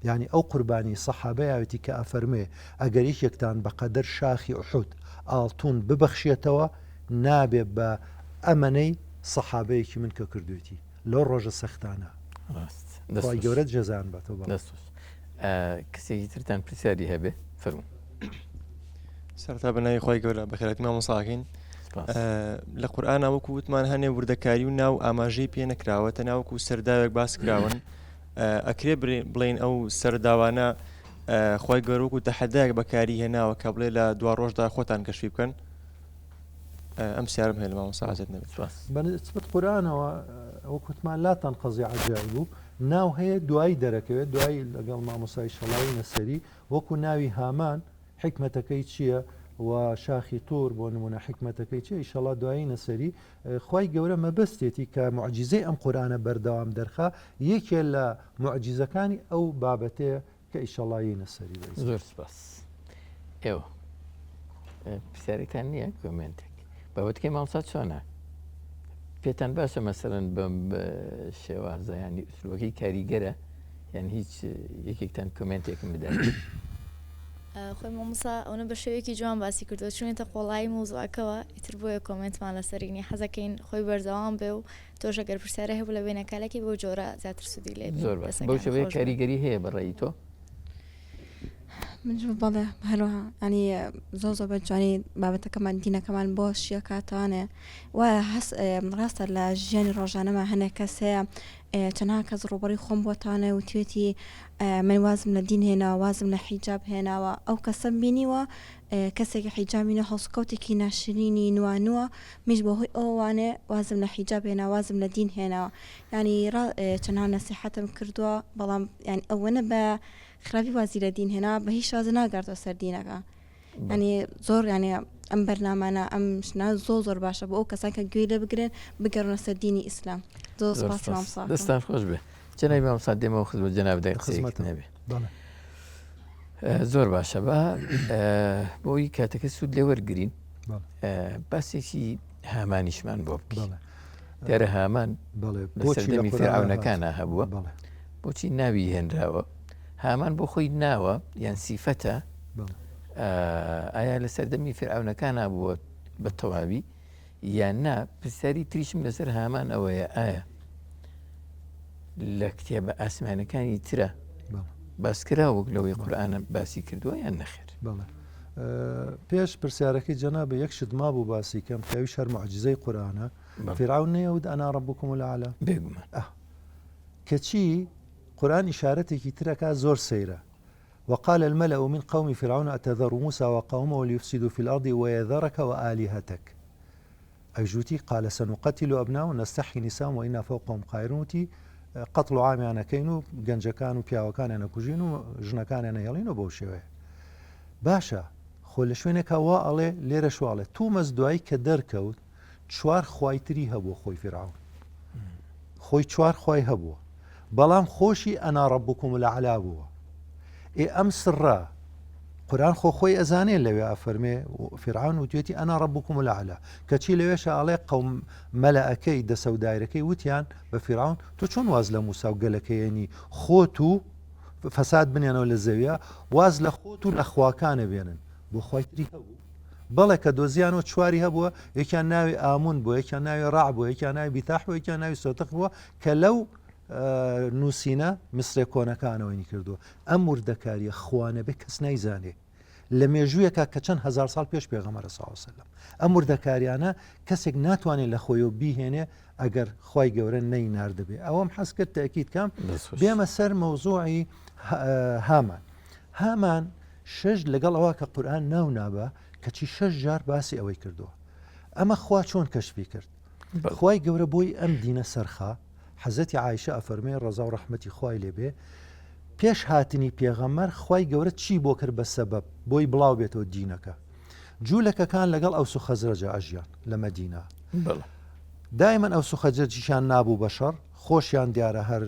یانی ئەو قوربانی سەحابە یاوێتی کە ئەفەرموێ ئەگەر یەکێکتان بەقەدەر شاخی ئوحود ئاڵتون ببەخشێتەوە نابێ بە ئەمەنەی سەحابەیەکی من کە کردوێتی لەو ڕۆژە سەختانە. ڕاست. خوای گەورە جەزایان باتەوە بەڵێ. دەست خۆش. کەسێکی ترتان پرسیاری هەبێ فەرموو. سەرەتا بە ناوی خوای گەورە بەخێرهاتی مامۆستا ئەکەین. لە قورئانا وەکو وتمان هەنێ وردەکاری و ناو ئاماژەی پێ نەکراوە تەنها وەکو سەرداوێک باس کراون ئەکرێ بڵێین ئەو سەرداوانە خوای گەورە وەکو تەحەدایەک بەکاری هێناوە کە بڵێ لە دوا ڕۆژدا خۆتان کەشفی بکەن ئەم پرسیارم هەیە لە مامۆستا عزەت نەبێت. سپاس. بە نسبەت قورئانەوە وەک وتمان لا تنقضی عجائبه ناو هەیە دوایی دەرەکەوێت دوایی لەگەڵ مامۆستای شەڵاوی نەسەری وەکو ناوی هامان حیکمەتەکەی چییە و شاخی طور بۆ نمونە حیکمەتەکەی چیە ئیشەڵا دوایی نەسەری خوای گەورە مەبەستێتی کە موعجیزەی ئەم قورئانە بەردەوام دەرخا یەکێ لە موعجیزەکانی ئەو بابەتەیە کە ئیشەڵا یەینە سەری بە زۆر سپاس ئێوە پرسیارێکتان نییە کۆمێنتێک بابەتەکەی مامۆستا چۆنە پێتان باشە مەسەرەن بەم شێوازە ینی ئوسلوبەکەی کاریگەرە یان هیچ یەکێکتان کۆمێنتێکم بدات خۆی مامۆستا ئەونە بە شێوەیەکی جوان باسی کردووە چوونێتە قۆڵایی مەوزوعەکەوە ئیتر بۆیە کۆمێنتمان لەسەری نیە حەزەکەین خۆی بەردەوام بێ و تۆش ئەگەر پرسیارە هەبوو لە وێنەکالەکی بەو جۆرە زیاتر سوودی لێ زۆر باش بەو شێوەیە کاریگەری هەیە بە ڕێی تۆ من بەڵێ هەروەها ینی زۆر زۆر بە جوانی بابەتەکەمان دینەکەمان بۆ شیەکاتوانێ وایە هەست ڕاستە لە ژیانی ڕۆژانەمە هەنێک کەس هەیە چەنها کەس ڕووبەڕووی خۆم بۆتانە وتوێتی من وازم لە دین هێناوە وازم لە حیجاب هێناوە ئەو کەسەم بینیوە کەسێکی حیجابی نە هەڵسوکەوتێکی ناشرینی نوانووە میش بەهۆی ئەوانێ وازم لە حیجاب هێنا وازم لە دین هێناوە ینی چەنها نەسیحەتم کردووە بەڵام یان ئەوەنە بە خراپی وازی لە دین هێنا بە هیچ شازە ناگەڕێتەوە سەر دینەکە ینی زۆر ینی ئەم بەرنامانە ئەم شتانە زۆر زۆر باشە بۆ ئەو کەسان کە گوێی لێ بگرن بگەڕنە سەر دینی ئیسلام زۆر سپاس مامۆستا دەستان خۆش بێ جەنابی مامۆستا دێمەوە خزمەت جەناب دای قسەیەکت نەبێ زۆر باشە بە بۆی کاتەکە سوود لێ وەرگین باسێکی هامانیشمان بۆ بکەین دیارە هامان لە سەردەمی فیرعەونەکانا هەبووە بۆچی ناوی هێنراوە هامان بۆ خۆی ناوە یان سیفەتە ئایا لە سەردەمی فیرعەونەکانا بووە بە تەواوی یان نا پرسیاری تریشم لەسەر هامان ئەوەیە ئایا لە کتێبە ئاسمانەکانی ترە باسکرا وەک لەوەی قورآانە باسی کردووە یان نەخێر پێش پرسیارەکەی جەنابە یەک شت مابوو باسی کەم کە ئەویش هەر موعجیزەی قورئانە فیرعەون نەیەوت انا ربکم الاعلی بێگومان ئه کەچی قورئان ئیشارەتێکی ترەکا زۆر سەیرە وقال الملأ من قوم فرعون أتذر موسى وقومه ليفسدوا في الأرض ويذرك وآلهتك ئەویش وتی قال سنقتل أبناءهم ونستحيي نساءهم وإنا فوقهم قاهرون وتی قەتڵ و عامیان ئەکەین و گەنجەکان و پیاوەکانیان ئەکوژین و ژنەکانیان ئەهێڵین و بەو شێوەیە باشە خۆ لە شوێنێکا وا ئەڵێ لێرەش وا ئەڵێ تومەز دوایی کە دەرکەوت چوار خوای تری هەبوو خۆی فیرعەون خۆی چوار خوای هەبووە بەڵام خۆشی ئەنا ڕەبکم الأعلا بووە ئێ ئەم سڕە قورئان خۆ خۆی ئەزانێ لەوێ ئەفەرمێ فیرعەون وتوێتی انا ربکم الاعلی کەچی لەوێشا ئەڵێ قەوم مەلەئەکەی دەسە و دایرەکەی وتیان بە فیرعەون تۆ چۆن واز لە موسا و گەلەکەیەنی خۆت و فەساد بنێنەوە لە زەویا واز لە خۆت و لە خواکانە بێنن بۆ خوای تری هەبوو بەڵێ کە دۆزیانەوە چواری هەبووە یەکیان ناوی ئامون بووە یەکیان ناوی ڕع بووە یەکیان ناوی بیتاح بووە یەکیان ناوی سۆتخ بووە کە لەو نووسینە میسرە کۆنەکانەوەی کردووە ئەم وردەکاریە خوا نەبێ کەس نایزانێ لە مێژوویەکە کە چەند هزار ساڵ پێش پێغەمەرە ساوسلم ئەم وردەکاریانە کەسێک ناتوانێت لە خۆی و بیهێنێ ئەگەر خی گەورە نەی نردبێ ئەوەم حەز کرد تاکیید کەم بێمە سەر مەوزوعی هامان هامان شش لەگەڵ ئەوە کە قورآن ناو نابە کەچی شش جار باسی ئەوەی کردووە ئەمە خوا چۆن کەشفی کرد خوای گەورە بۆی ئەم دینە سەرخا حەزرەتی عائیشە ئەفەرموێ ڕەزا و ڕەحمەتی خوای لێ بێ پێش هاتنی پێغەمبەر خوای گەورە چی بۆ کرد بە سەبەب بۆی بڵاو بێتەوە دینەکە جوولەکەکان لەگەڵ ئەوس و خەزرەجا ئەژیان لە مەدینە دایمەن ئەوس و خەزرەجیشیان نابوو بە شەڕ. خۆشیان دیارە هەر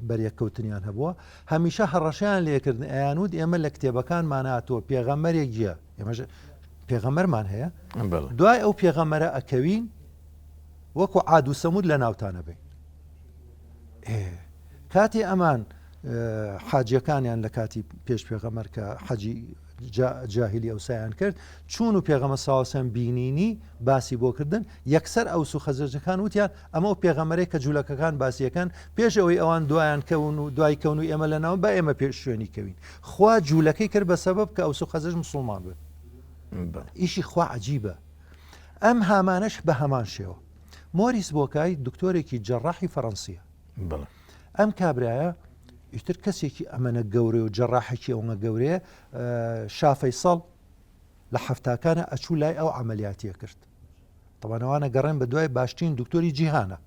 بەریەککەوتنیان هەبووە، هەمیشە هەڕەشەیان لێکردن ئەیانوت ئێمە لە کتێبەکانمان هاتووە پێغەمبەرێک یە، ئێمەش پێغەمبەرمان هەیە، دوای ئەو پێغەمبەرە ئەکەوین وەکو عاد و سەمود لە ناوتانە بین. کاتێ ئەمان حاجیەکانیان لە کاتی پێش پێغەمبەر کە حەجی جاهیلی ئەوسایان کرد چوون و پێغەمبەر صلی الله علیه و بینینی باسی بۆ کردن یەکسەر ئەوس و خەزرەجەکان وتیان ئەمە ئەو پێغەمبەرەی کە جوولەکەکان باسیەکەن پێش ئەوەی ئەوان دوایان کەون و دوای کەون و ئێمە لەناو با ئێمە پێش شوێنی کەوین خوا جوولەکەی کرد بە سەبەب کە ئەوس و خەزرەج مسوڵمان بن ئیشی خوا عجیبە ئەم هامانەش بە هەمان شێوە مۆریس بۆکای دکتۆرێکی جەڕاحی فەڕەنسیە ئەم کابرایە ئیتر کەسێکی ئەمەنە گەورەیە و جەڕاحێکی ئەوەنە گەورەیە شا فەیسەڵ لە حەفتاکانە ئەچوو لای ئەو عملیاتیە کرد تەوانەوانە گەڕێن بە دوای باشترین دکتۆری جیهانە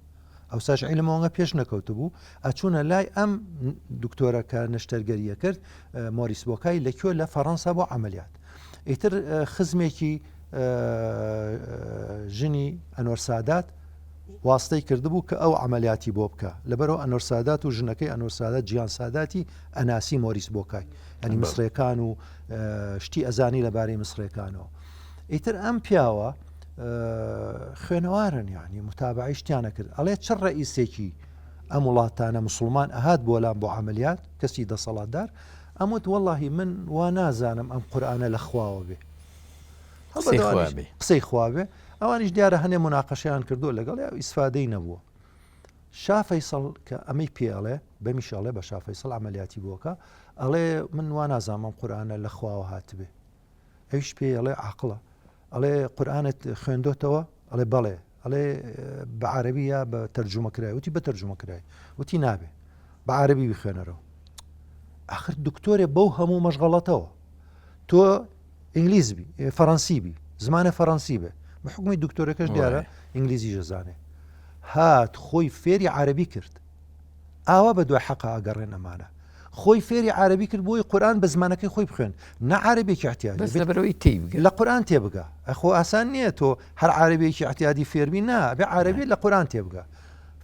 ئەوساش عیلم ئەوەنە پێش نەکەوتبوو ئەچوونە لای ئەم دکتۆرە کە نەشتەرگەریە کرد مۆریس بۆکای لە کوێ لە فەڕەنسا بۆ عملیات ئیتر خزمێکی ژنی ئەنوەر سادات واستەی کردبوو کە ئەو عەمەلیاتی بۆ بکا لەبەرئەوە ئەنوەر سادات و ژنەکەی ئەنوەر سادات جیان ساداتی ئەناسی مۆریس بۆکای ئەنی مسرێکان و شتی ئەزانی لەبارەی مسرێکانەوە ئیتر ئەم پیاوە خوێنەوارن یعنی متابعی شتیانە کرد ئەڵێ چ ڕئیسێکی ئەم وڵاتانە مسلمان ئەهات بۆ لام بۆ عملیات کەسی دەسەڵاتدار ئەموت وەڵی من وا نازانم ئەم قورآانە لە خواوە بێ قسەی خوا بێ ئەوانیش دیارە هەنێ مناقەشەیان کردووە لەگەڵ یا ئیسفادەی نەبووە شا فەیسەڵ کە ئەمەی پێ ئەڵێ بەمیش ئەڵێ بە شا فەیسەڵ عملیاتی بۆکە ئەڵێ من وا نازانم ئەم قورئانە لە خواوە هاتبێ ئەویش پێ ئەڵێ عاقڵە ئەڵێ قورئانت خوێندۆتەوە ئەڵێ بەڵێ ئەڵێ بە عەرەبی یا بە تەرجومە کرای وتی بە تەرجومە کرای وتی نابێ بە عەرەبی بخوێنەرەوە ئاخر دکتۆرێ بەو هەموو مەشغەڵەتەوە تۆ ئینگلیز بی فەڕەنسی بی زمانە فەڕەنسی بێ بە حکومی دکتۆرەکەش دیارە ئینگلیزی ژەزانێ هات خۆی فێری عربی کرد ئاوا بە دوای حەقا ئەگەڕێن ئەمانە خۆی فێری عربی کرد بۆی قورآن بە زمانەکەی خۆی بخوێن نە عربێکی احتیاجی لەبەرەوەی تێبگە لە قورآن تێبگە ئەخۆ ئاسان نییە تۆ هەر عربێکی احتیادی فێربی نا بێ عربی لە قورآن تێبگە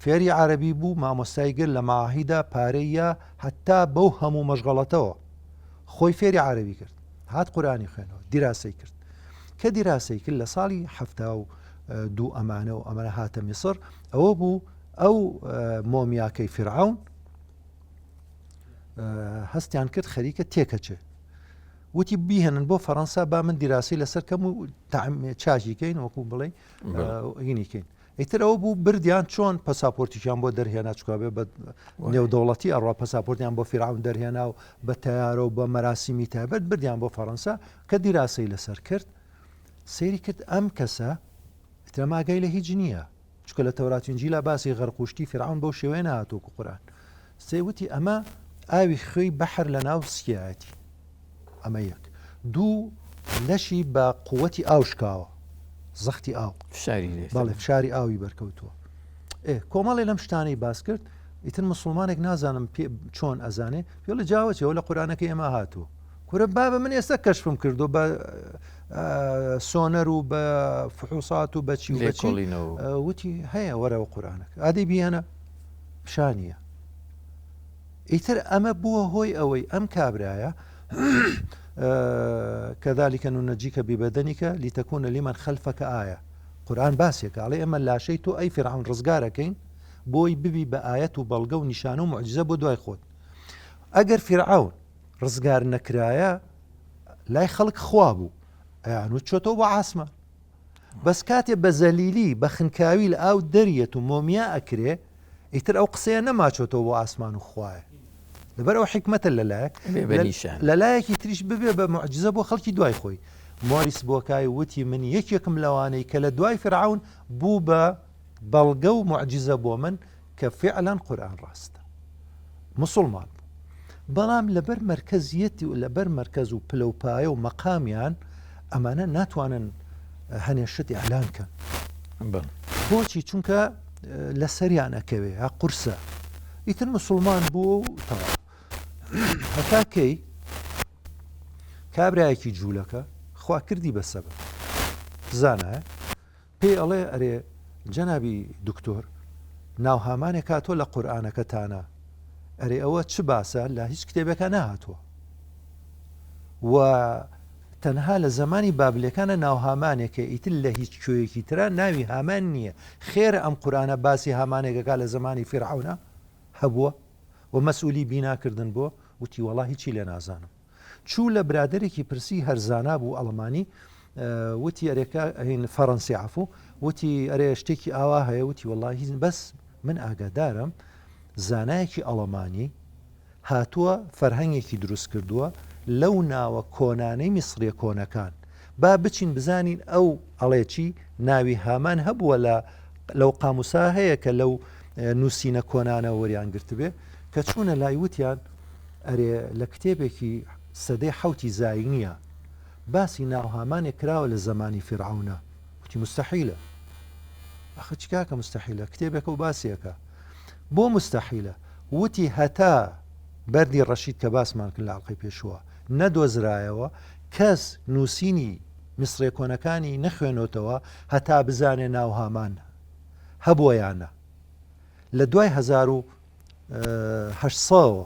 فێری عربی بوو مامۆستای گر لە ماهیدا پارەیە هەتا بەو هەموو مەشغەڵەتەوە خۆی فێری عەرەبی کرد هات قورئانی خوێنەوە دیراسەی کرد کە دیراسەی کرد لە ساڵی 72 ئەمانە و ئەمانە هاتە میسر ئەوە بوو ئەو مۆمیاکەی فرعون هەستیان کرد خەریکە تێکەچێ وتی بیهێنن بۆ فەەنسا با من دیراسی لەسەر کەم و چاکی کەین وەکو بڵێ هینی کەین ئیتر ئەوە بوو بردیان چۆن پەساپۆرتیشیان بۆ دەرهێنا چکا بێ بە نێودەوڵەتی ئەڕوا پەساپۆرتیان بۆ فیرعون دەرهێنا و بە تەیارە و بە مەراسیمی تایبەت بردیان بۆ فەڕەنسا کە دیراسەی لەسەر کرد سەیری کرد ئەم کەسە ئیتر ئەم ئاگای لە هیچ نییە چکە لە تەورات و ئینجیلا باسی غەرقوشتی فیرعون بەو شێوەیە نەهاتووە قورئان سێ وتی ئەمە ئاوی خوێی بەحر لە ناو سکیایەتی ئەمە یەک دوو لەشی بە قوتی ئاو شکاوە زەختی ئاو فشاری لێ بەڵێ فشاری ئاوی بەرکەوتووە ئێ کۆمەڵێ لەم شتانەی باس کرد ئیتر مسلمانێک نازانم پێ چۆن ئەزانێ پێڵە جاوەچەوە لە قورانەکە ئێمە هاتووە کورە بابە من ئێستا کەشفم کردو بە سۆنەر و بە فحوسات و بەچی و بەچی وتی هەیە وەرەوە قورانەکە ئادەی بیەنە پیشانیە ئیتر ئەمە بووە هۆی ئەوەی ئەم کابرایە كذلك ننجيك ببدنك لتكون لمن خلفك آية قورآن باسێکە ئەڵێ ئێمە لاشەی تۆ ئەی فیرعەون ڕزگارەکەین بۆی ببی بە ئایەت و بەڵگە و نیشانە و معجزە بۆ دوای خۆت ئەگەر فیرعەون ڕزگار نەکرایە لای خەڵک خوا بوو ئەیانوت چۆتەوە بۆ عاسمان بەس کاتێ بە زەلیلی بە خنکاوی لە ئاو دەریەت و مۆمیا ئەکرێ ئیتر ئەو قسەیە نەماچۆتەوە بۆ ئاسمان و خوایە لەبەر ئەو حیکمەتە لەلایەک لەلایەکی تریش ببێ بە معجزە بۆ خەڵکی دوای خۆی مۆریس بۆکای وتی من یەکێکم لەوانەی کە لە دوای فرعون بوو بە بەڵگە و معجزە بۆ من کە فعلا قورئان ڕاستە مسلمان بوو بەڵام لەبەر مەرکەزیەتی و لەبەر مەرکەز و پلە و پایە و مەقامیان ئەمانە ناتوانن هەنێ شت ئیعلان کەن بۆچی چونکە لەسەریان ئەکەوێ ها قورسە ئیتر مسلمان بووە و تەواو هەتا کەی کابرایەکی جوولەکە خوا کردی بە سەبەب زانایە پێی ئەڵێ ئەرێ جەنابی دکتۆر. ناو هامانێک هاتووە لە قورئانەکەتانا ئەرێ ئەوە چ باسە لە هیچ کتێبێکا نەهاتووە و تەنها لە زمانی بابلەکانە ناو هامانێکە ئیتر لە هیچ کوێیەکی ترا ناوی هامان نییە خێرە ئەم قورئانە باسی هامانێکەکە لە زمانی فیرعەونە هەبووە و مەسئولی بیناکردن بۆ وتی وەڵا هیچی لێ نازانم چوو لە برادەرێکی پرسی هەر زانا بوو ئەڵمانی وتی ئەرێ کا هین فەڕەنسی عەفو وتی ئەرێ شتێکی ئاوا هەیە وتی وەڵا هیچ بەس من ئاگادارم زانایەکی ئەڵمانی هاتووە فەرهەنگێکی دروست کردووە لەو ناوە کۆنانەی میسریە کۆنەکان با بچین بزانین ئەو ئەڵێ چی ناوی هامان هەبووە لە لەو قاموسا هەیە کە لەو نووسینە کۆنانە وەریان گرتبێ کە چوونە لای وتیان ئەرێ لە کتێبێکی سەدەی حەوتی زاینییە باسی ناوهامانێک کراوە لە زەمانی فیرعەونە وتی مستحیلە ئەخە چ کاکە مستحیلە کتێبێکە و باسیەکە بۆ مستحیلە وتی هەتا بەردی ڕەشید کە باسمان کرد لە ئەڵقەی پێشووە نەدۆزرایەوە کەس نووسینی میسرێ کۆنەکانی نەخوێنۆتەوە هەتا بزانێ ناوهامان هەبووە یان نا لە دوای 1800ەوە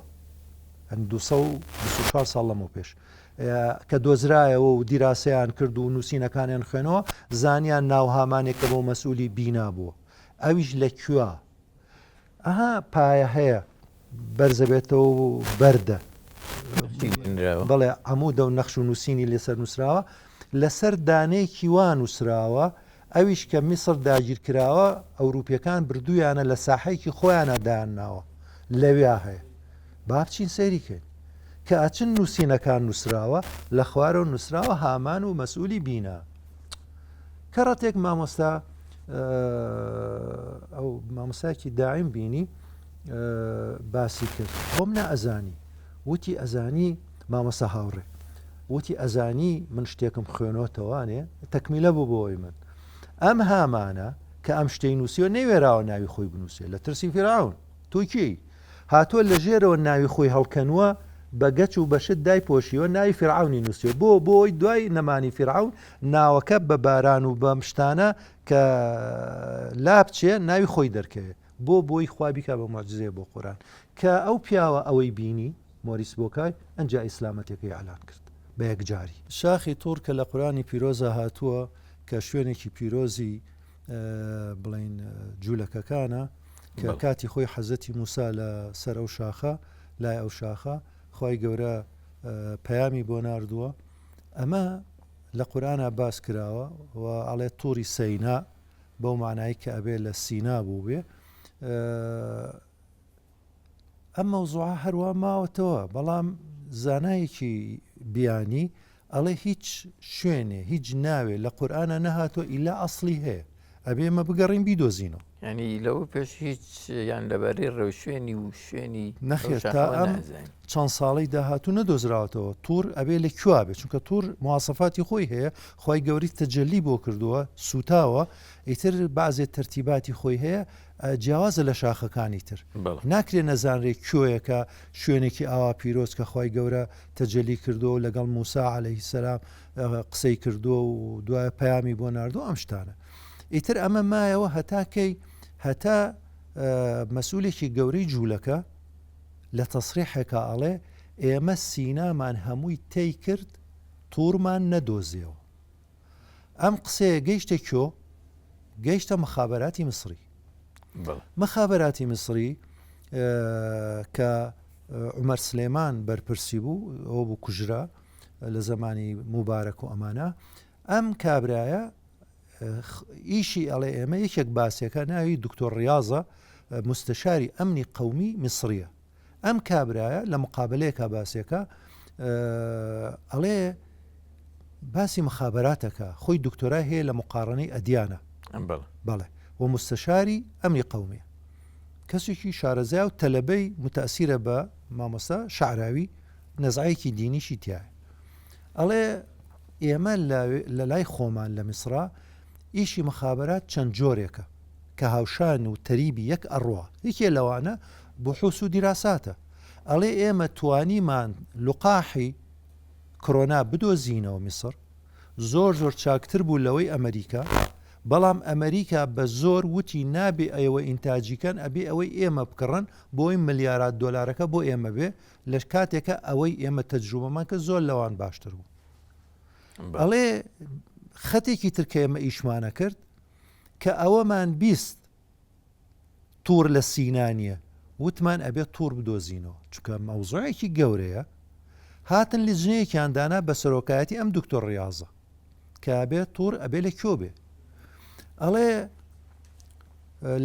یانی 224 ساڵ لەمەو پێش کە دۆزرایەوە و دیراسەیان کرد و نووسینەکانیان خوێنەوە زانیان ناوهامانێک کە بۆ مەسئولی بینا بووە ئەویش لە کوێ ئەها پایە هەیە بەرزەبێتەوە و بەردە بەڵێ عەمودە و نەخش و نووسینی لەسەر نووسراوە لەسەر دانەیەکی وا نووسراوە ئەویش کە میسر داگیرکراوە ئەوروپیەکان بردوویانە لە ساحەیەکی خۆیانا دایانناوە لەویا هەیە با بچین سەیری کەین کە ئەچن نووسینەکان نووسراوە لە خوارەوە نووسراوە هامان و مەسئولی بینا کەڕەتێک مامۆستا ئەو مامۆستایەکی دایم بینی باسی کرد خۆم نائەزانی وتی ئەزانی مامۆستا هاوڕێ وتی ئەزانی من شتێکم خوێنۆتەوانێ تەکمیلە بوو بۆی من ئەم هامانە کە ئەم شتەی نووسیوە نەوێراوە ناوی خۆی بنووسێ لە ترسی فیرعون تۆ کێی هاتووە لە ژێرەوە ناوی خۆی هەڵکەنووە بە گەچ و بەشت دای پۆشیوە ناوی فیرعونی نووسیوە بۆ بۆی دوای نەمانی فیرعون ناوەکە بە باران و بەم شتانە کە لابچێ ناوی خۆی دەرکەوێ بۆ بۆی خوا بیکا بە موعجیزەیە بۆ قورئان کە ئەو پیاوە ئەوەی بینی مۆریس بۆکای ئەنجا ئیسلامەتەکەی ئیعلان کرد بە یەکجاری. شاخی توڕ کە لە قورئانی پیرۆزا هاتووە کە شوێنێکی پیرۆزی بڵێین جوولەکەکانە کە کاتی خۆی حەزرەتی موسا لە سەر ئەو شاخە لای ئەو شاخە خوای گەورە پەیامی بۆ ناردووە ئەمە لە قورئانا باس کراوە و ئەڵێ توری سەینا بەو مانای کە ئەبێ لە سینا بووبێ ئەم مەوزوعە هەروا ماوەتەوە بەڵام زانایەکی بیانی ئەڵێ هیچ شوێنێ هیچ ناوێ لە قورئانا نەهاتووە ئیلا ئەسڵی هەیە ئەبێ ئێمە بگەڕین بیدۆزینەوە. یانی لەوە پێش هیچ یان لەبارەی ڕێوشوێنی و شوێنی ئەو نەخێر تا شاخەوە ئەم نازانین. چەند ساڵەی داهاتوو نەدۆزراوەتەوە توڕ ئەبێ لە کوێ بێ چونکە توڕ مواسەفاتی خۆی هەیە خوای گەوری تەجەلی بۆ کردووە سوتاوە ئیتر بەعزێ تەرتیباتی خۆی هەیە جیاوازە لە شاخەکانی تر ناکرێ نەزانرێ کوێیە کە شوێنێکی ئاوا پیرۆز کە خوای گەورە تەجەلی کردووە و لەگەڵ موسا عەلەیهی سەلام قسەی کردووە و دوای پەیامی بۆ ناردوو ئەم شتانە ئیتر ئەمە مایەوە هەتا کەی هەتا مەسئولێکی گەورەی جوولەکە لە تەسریحێکا ئەڵێ ئێمە سینامان هەمووی تەی کرد تورمان نەدۆزیەوە ئەم قسەیە گەیشتە کۆ؟ گەیشتە مخابەراتی میسری. مخابەراتی میسری کە عومەر سلێمان بەرپرسی بوو ئەوە بوو کوژرا لە زەمانی موبارەک و ئەمانە ئەم کابرایە ئیشی ئەڵێ ئێمە یەکێک باسێکە ناوی دکتۆر ڕاضە مستەشاری ئەمنی قومی میسریە ئەم کابرایە لە مقابلەیەکا باسێکە ئەڵێ باسی مخابراتەکە خۆی دکتۆرای هەیە لە مقاڕنەی ئەدیانە بەڵێ و مستەشاری ئەمری قومیە کەسێکی شارەزای و تەلەبەی متەسیرە بە مامۆستا شعراوی نەزعەیەکی دینیشی تایە ئەڵێ ئێمە لە لای خۆمان لە میسرا ئیشی مخابرات چەند جۆرێکە کە هاوشان و تەریبی یەک ئەڕوا، یەکێ لەوانە بحوس و دیراساتە، ئەڵێ ئێمە توانیمان لوقاحی کرۆنا بدۆزینەوە میسر زۆر زۆر چاکتر بوو لەوەی ئەمریکا، بەڵام ئەمریکا بە زۆر وتی نابێ ئێوە ئینتاجی کەن ئەبێ ئەوەی ئێمە بکڕن بۆی ملیارات دۆلارەکە بۆ ئێمە بێ لە کاتێکە ئەوەی ئێمە تەجروبەمان کرد زۆر لەوان باشتر بوو. ئەڵێ خەتێکی تر کە ئێمە ئیشمانە کرد کە ئەوەمان 20 تور لە سینا نییە وتمان ئەبێت تور بدۆزینەوە چونکە مەوزوعێکی گەورەیە هاتن لیجنەیەکیان دانا بە سەرۆکایەتی ئەم دکتۆر ڕاضە کە ئەبێت تور ئەبێ لە کۆ بێ ئەڵێ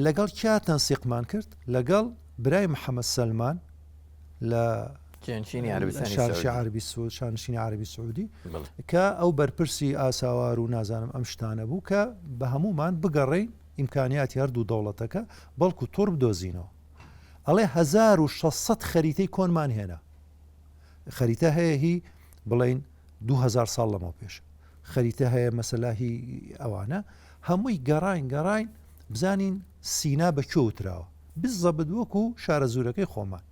لەگەڵ کیا تەنسیقمان کرد لەگەڵ برای محەممەد سەلمان لە عربی سعود شانشینی عربی سعودی کە ئەو بەرپرسی ئاساوار و نازانم ئەم شتانە بوو کە بە هەمومان بگەڕین ئیمکانیاتی هەردوو دەوڵەتەکە بەڵکو تۆر بدۆزینەوە ئەڵێ 1600 خەریتەی کۆنمان هێنا خەریتە هەیە هی بڵین 2000 ساڵ لەمەوە پێش خەریتە هەیە مەسەلا هی ئەوانە هەمووی گەڕاین گەڕاین بزانین سینا بە کوێ وتراوە بزەبت وەکو شارەزوورەکەی خۆمان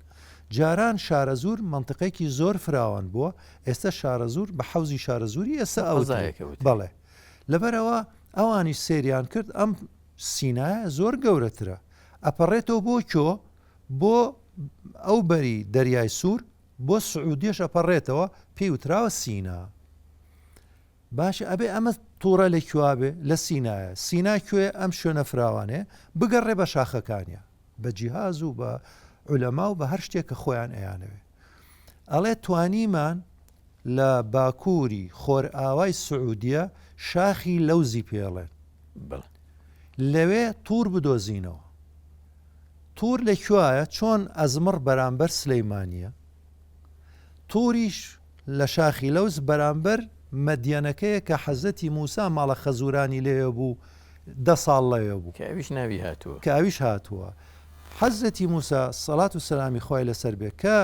جاران شارەزوور منطقێکی زۆر فراوان بووە ئێستا شارەزوور بە حەوزی شارەزووری ئێستا ئەو بەڵێ لەبەرەوە ئەوانیش سەیریان کرد ئەم سینایە زۆر گەورەترە ئەپەڕێتەوە بۆ کۆ بۆ ئەو بەری دەریای سوور بۆ سعودیەش ئەپەڕێتەوە پێی وتراوە سینا باشە ئەبێ ئەمە تووڕە لە کوێ بێ لە سینایە سینا کوێ ئەم شوێنە فراوانەیە بگەڕێ بە شاخەکانیا بە جیهاز و بە عولەما و بە هەر شتێک کە خۆیان ئەیانەوێ ئەڵێ توانیمان لە باکووری خۆرئاوای سعودیە شاخی لەوزی پێڵێن لەوێ تور بدۆزینەوە تور لە کوایە چۆن ئەزمڕ بەرامبەر سلەیمانیە توریش لە شاخی لەوز بەرامبەر مەدیەنەکەیە کە حەزرەتی موسا ماڵە خەزورانی لەوێ بوو دە ساڵ لەوێ بوو. کە ئەویش ناوی هاتووە. کە ئەویش هاتووە. حەزرەتی موسا سەڵات و سەلامی خوای لەسەر بێ کە